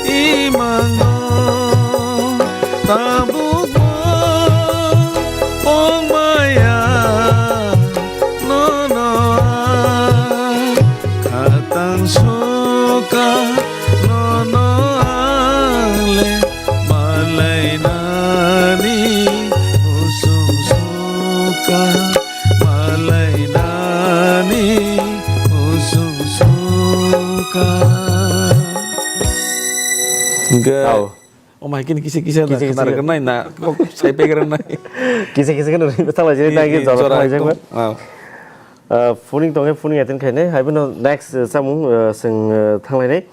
imango tabukbo ongmaya nono ang khatang suka nono ang le malainani musung suka malainani musung suka. Hingke Tau. Omo hai khe kisa kisa Kisa kisa. Khna rwgwrnai na kok sai pegwrnai. Kisa kisa kheno ri thalai jani Ki- thangi ki jora jora thalai jakma. Ekdom, ah. Ah, phuning tongkhe phuning attend khainai, hai bono next, eh, samung, eh, chwng, eh, thanglainai.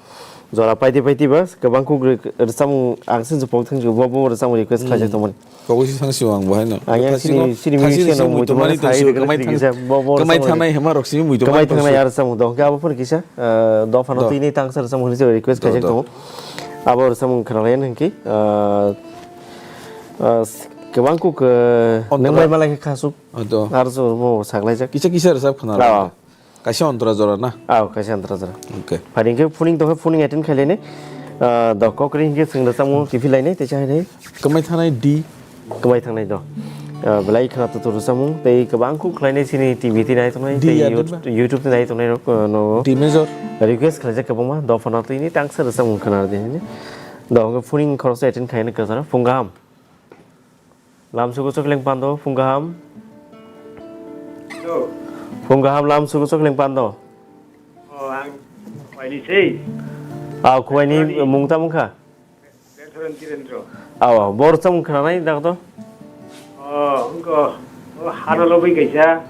Jora paiti paiti ba, kwbang kuk ri-, rwchapmung ang sini pok thang bo, bo rwchapmung request khlaijak tongmani. Kok isi thang sio ang bo haino. Ang yang Thang sini, sio, sini thang sini musician sio rok muitu mani muitu tong mani sio, tong kamai sini thang-, kisa, bo, bo kamai rwchapmung thangnai hema rok sini muitu kamai mani tong thangnai sio. Ar rwchapmung tong khe abo phano kisa, eh, dophano Do. tini tang sar rwchapmung hwnwi request Do, khaijak do. tongo. Abo rwchapmung khwnalaina hwnkhe, eh, eh, kwbang kuk, eh, Ontra. Nang bai malai khe khasuk. Ah, do. Ar rwchapmung bo saklaijak. Kisa kisa rwchap khna Ah. lai. Kaisa ontra jora na? Aw, kaisa ontra jora. Okay. Phari hwnkhe phuning tongkhe phuning attend khailai nai. Ah, do kokri hwnkhe chwng rwchapmung kiphilai nai, teisa hai nai. Kwmai thanai D. Kwmai thangnai do. Ah, belai khna tutur rwchapmung, tei kwbang kuk khlainai chini T V twi nai tongnai, D tei ya You-, deba? YouTube twi nai tongnai rok, ah, no. D major. Request khlaijak kwbangma, dophano twi ni tangsa rwchapmung khna di. Do hwnkhe phuning khoroksa attend khaina kwcharo, phung kaham. Lam sugo chokling pando, phung kaham. Hello. Phung kaham lam sugo chokling pando. Oh, ang Khwaini sei. Aw, Khwaini Sorry. Mung tamo kha? Belsoron Chirendro. Aw, aw, bor chamo khna nai dak to? Oh, wngkho. Oh, hano lobwi kaisa.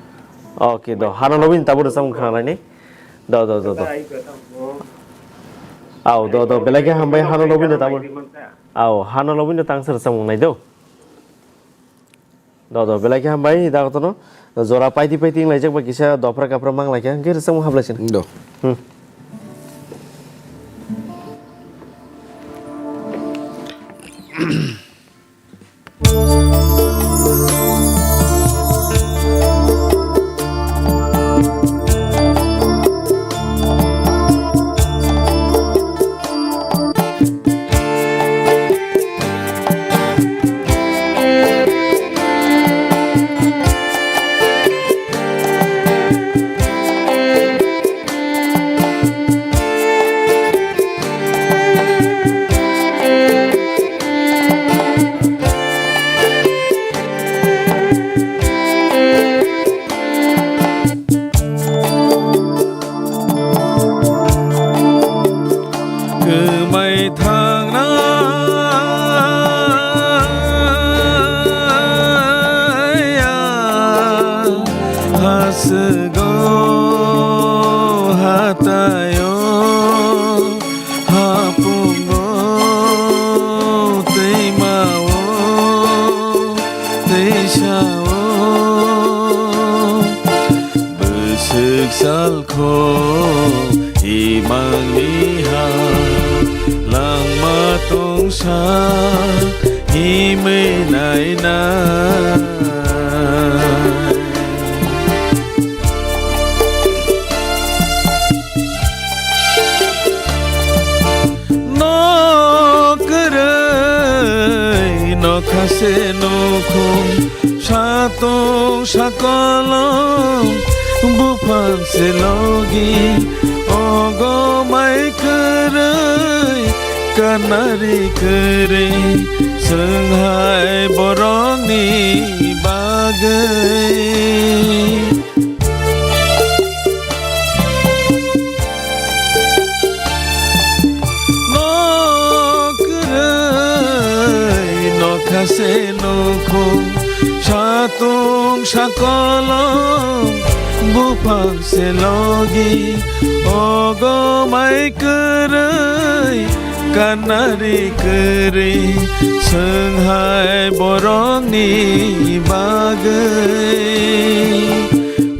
Okay, do. Hano lobwi tabur chamo khna nai ni. Do, do, do, do. Ai, kota mo. Aw, do, do. Belai khe hambai hano lobwi tabur. Aw, hano lobwi tang sar chamo nai do. Do, do, belai khe hambai, da kotono jora paiti paiti wnglaijak bai kisa dophra kaphra manglaikha, hwnkhe rwchapmung hablaisin. Do. Hmm. Kwmai thangnai ang haswgo hataio hapungo twimao twisao bwswk salkho imangni ha langma tongsa himwi nainai. Nok kwrwi nokha se nukhung, satung sakolong buphang se logi, ogo mai kwrwi kanari kwrwi chwng hai borokni bagwi. Nok kwrwi nokha se nukhung, satung sakolong buphang se logi, ogo mai kwrwi Kanari kwrwi swnghai borokni bagwi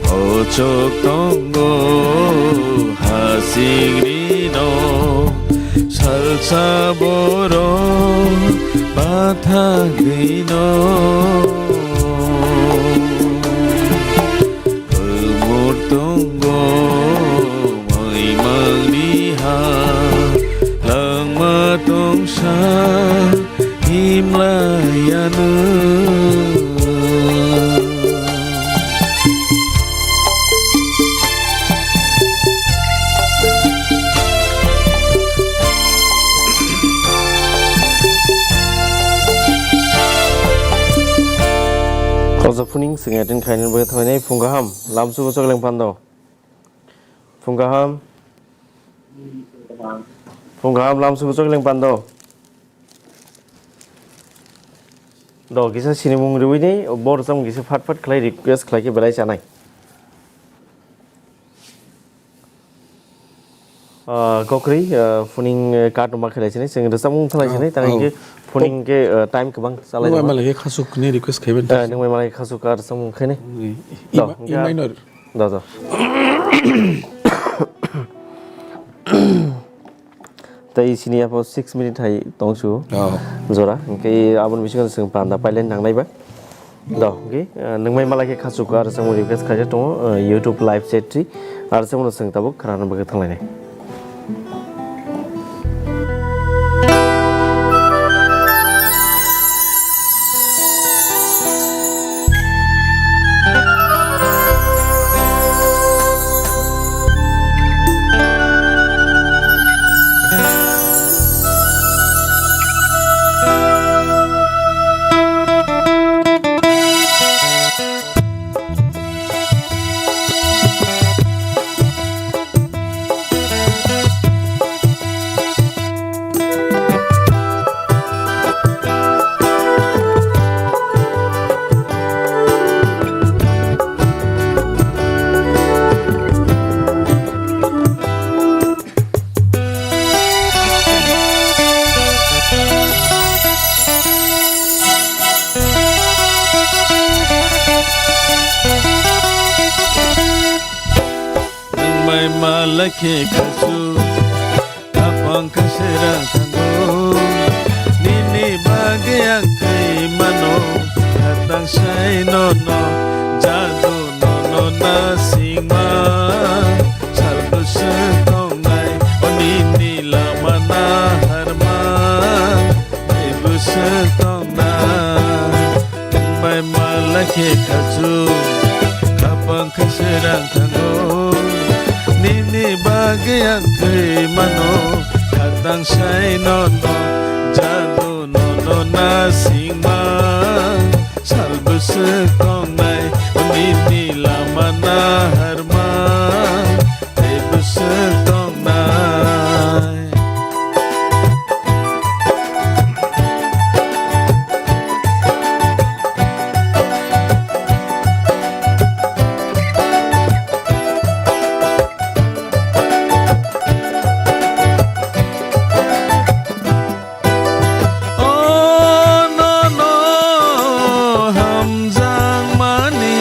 hochok tongo hasingrino salsa borok bathagwino. Umur tongo muimangni ha, langma tongsa himlayano. Kosa phuning sing attend khainani bagwi thangnai phung kaham lamsugo chokleng pando. Phung kaham. Phung kaham lamsugo chokleng pando. Do kisa sinimung riwi ni bor sam kisa phat phat khlai request khlai khe belai chanai. Ah, kokri, ah, phuning, eh, card number khlai sini, sing rwchapmung khlai sini, tang ke phuning ke, eh, time kwbang chalai. Nungbai malai khe khasuk ni request khaiben. Eh, nungbai malai khasuk ar samung khaini. Do, ima, ima inor. Do, do. Tei sini apo six minute hai tongsu. Oh. Jora, hingke aboni bisingo sing panda pailen nangnai ba. Do, hingke, eh, nungbai malai khe khasuk ar samung request khaijak tongo, eh, YouTube live chat tri. Ar samung sing tabuk khana bagwi thanglainai. Nungbai malai khe khasuk, khapang kha sera thango. Nini bagwi ang thwi mano, khatang sai nono, jadu nono nasingma. Sal bwswk tongnai, o nini lama naharma. Tei bwswk tongna, tongbai malai khe khasuk, khapang khe sera thango. Nini bagwi ang thwi mano, khatang sai nono, jadu nono nasingma. Sal bwswk tongnai, nini lama naharma. Tei bwswk tongnai. O nono hamjakmani,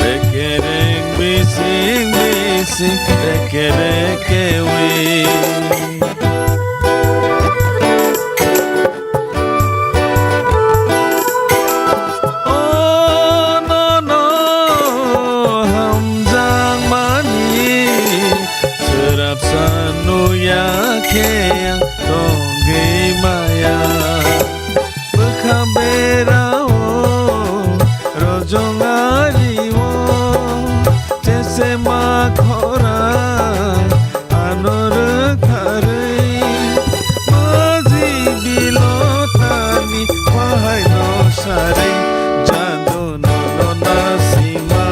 rekereng bising bising, rekerekewi. O nono hamjakmani, swrapsa nuya khe ang tongwi maya. Bwkha berao rojong ario, chesema khorang ano rwkharwi. Maji bilotani bahaino sarwi, jadu nono nasima.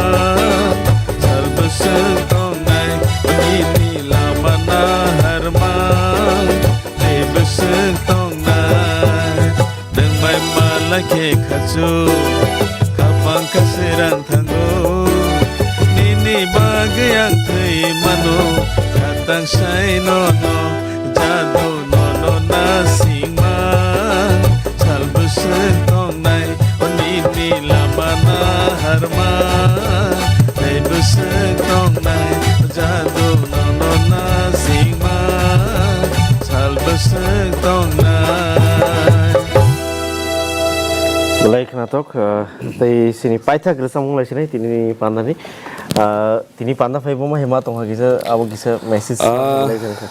Sal bwswk tongnai, nini lama naharma. Tei bwswk tongnai, nwng bai malai khe khachuk, khapang kha sirang thango. Nini bagwi ang thwi mano, khatang sai nono, jadu Natok, ah, tei sini paithak rwchapmung lai sinai tini ni panda ni. Ah, tini panda phai bo ma hima tongkha kisa, abo kisa message Ah, lai jang kha.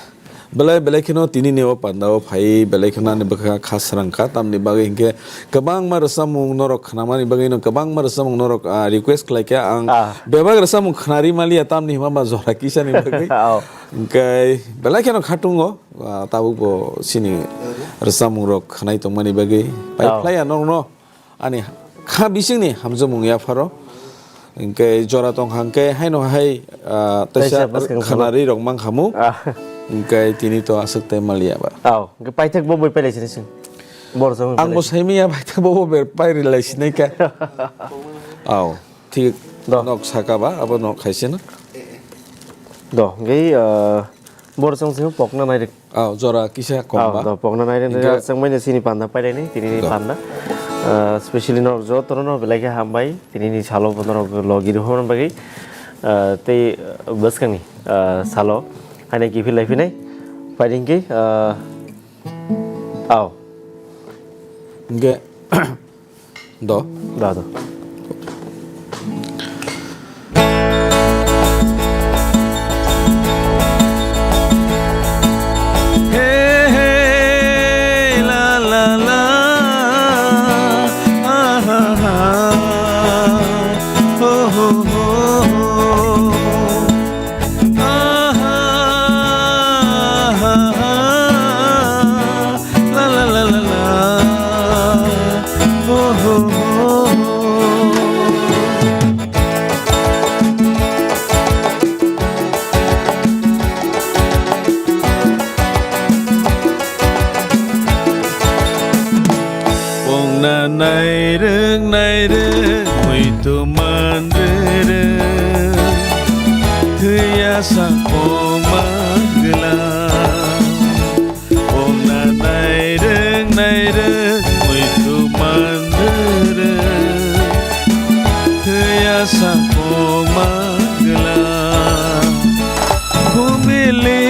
Belai belai kheno tini ni o panda o phai belai kheno ani bwkha kha srang kha, tamni bagwi hinkhe kwbangma rwchapmung norok khnamani bagwi no kwbangma rwchapmung norok, ah, request khlai kha ang Ah. bebak rwchapmung khnari maliya tamni hima ba jora kisa ni bagwi. Oh. Hinkhe belai kheno khatungo. Ah, tabuk bo chini rwchapmung rok khnai tongmani bagwi pai Oh. phlai ya norokno ani kha bisingni hamjakmung yapharo. Hinkhe jora tong hangkhe haino hai, ah, Taisa taisa bwskang khana khana. Ri rok mang khamu. Ah. Hinkhe tini to aswk tai maliya ba. Aw, hinkhe paithak bo boi pailai sini sing. Bor jong Ang bo pailai sini. Saimiya paithak bo bo ber pai rilai sinai kha. Aw, thik Do. Nok saka ba abo nok khaisina. Do, hinkhe, ah, Bor chwng simi pokna nai rwk. Oh, jora kisa kom ba? Oh, do pokna nai rwk. Hinkhe chwng bai no chini panda pailai ni, tini ni Do. Panda. Ah, specially norok joto no belai khe hambai, tini ni salo bo norok logi rw hwn bagwi. Ah, tei, ah, bwskang ni, ah, salo haino kiphil lai phinai. Paiding khe, ah, oh. Hinkhe Do. Da, da. Hey, hey, la, la, la. Ah, ha, ha. Oh, ho, ho, ho. Ah, ha, ha, ha. La, la, la, la, la. Oh, oh, oh, oh. Pokna nairwk, nairwk, muitu manrwk, thwiya sa pokma gwla. Pokna nairwk nairwk muitu manrwk, thwiya sa pokma gwla. Phumili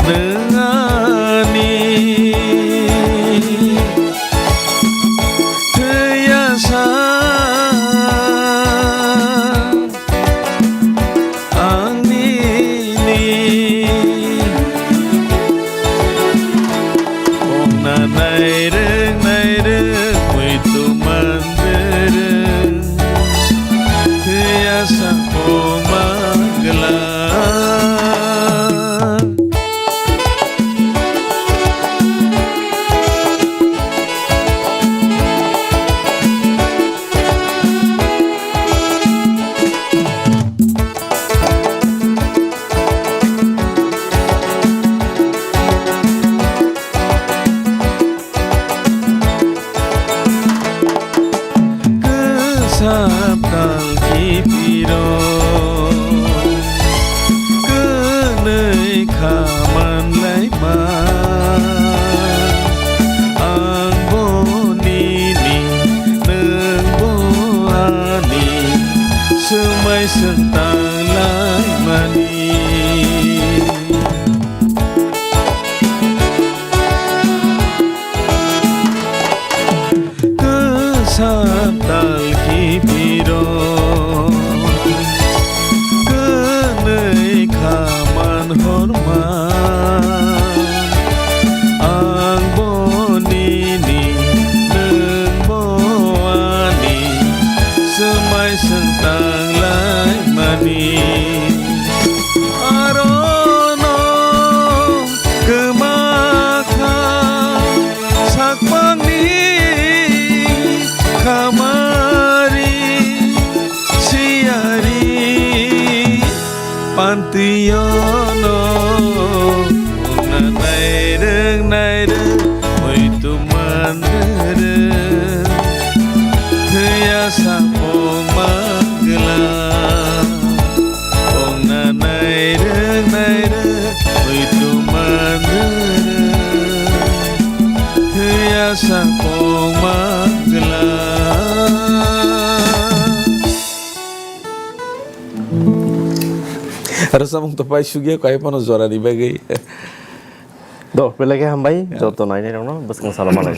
nwng ani thwiya sa Ang nini pokna nairwk nairwk muitu manrwk, thwiya sa pokma gwla. Kwsap tal kipiro kwnwi kha manlaima. Ang bo nini, nwng bo ani, swmai swng tanglaimani. Kwsap tal kipiro kwnwi kha manhorma. Ang bo nini, nwng bo ani, swmai swng tanglaimani. Aro no kwma kha sakmangni khamari siyari pantwio no pokna nairwk nairwk muitu manrwk thwiya sa pokma gwla. Pokna nairwk nairwk muitu manrwk thwiya sa pokma gwla. Rwchapmung to pai sugya kaiphano jorani bagwi. Do, belai khe hambai, joto nainai rokno bwskang salo malai.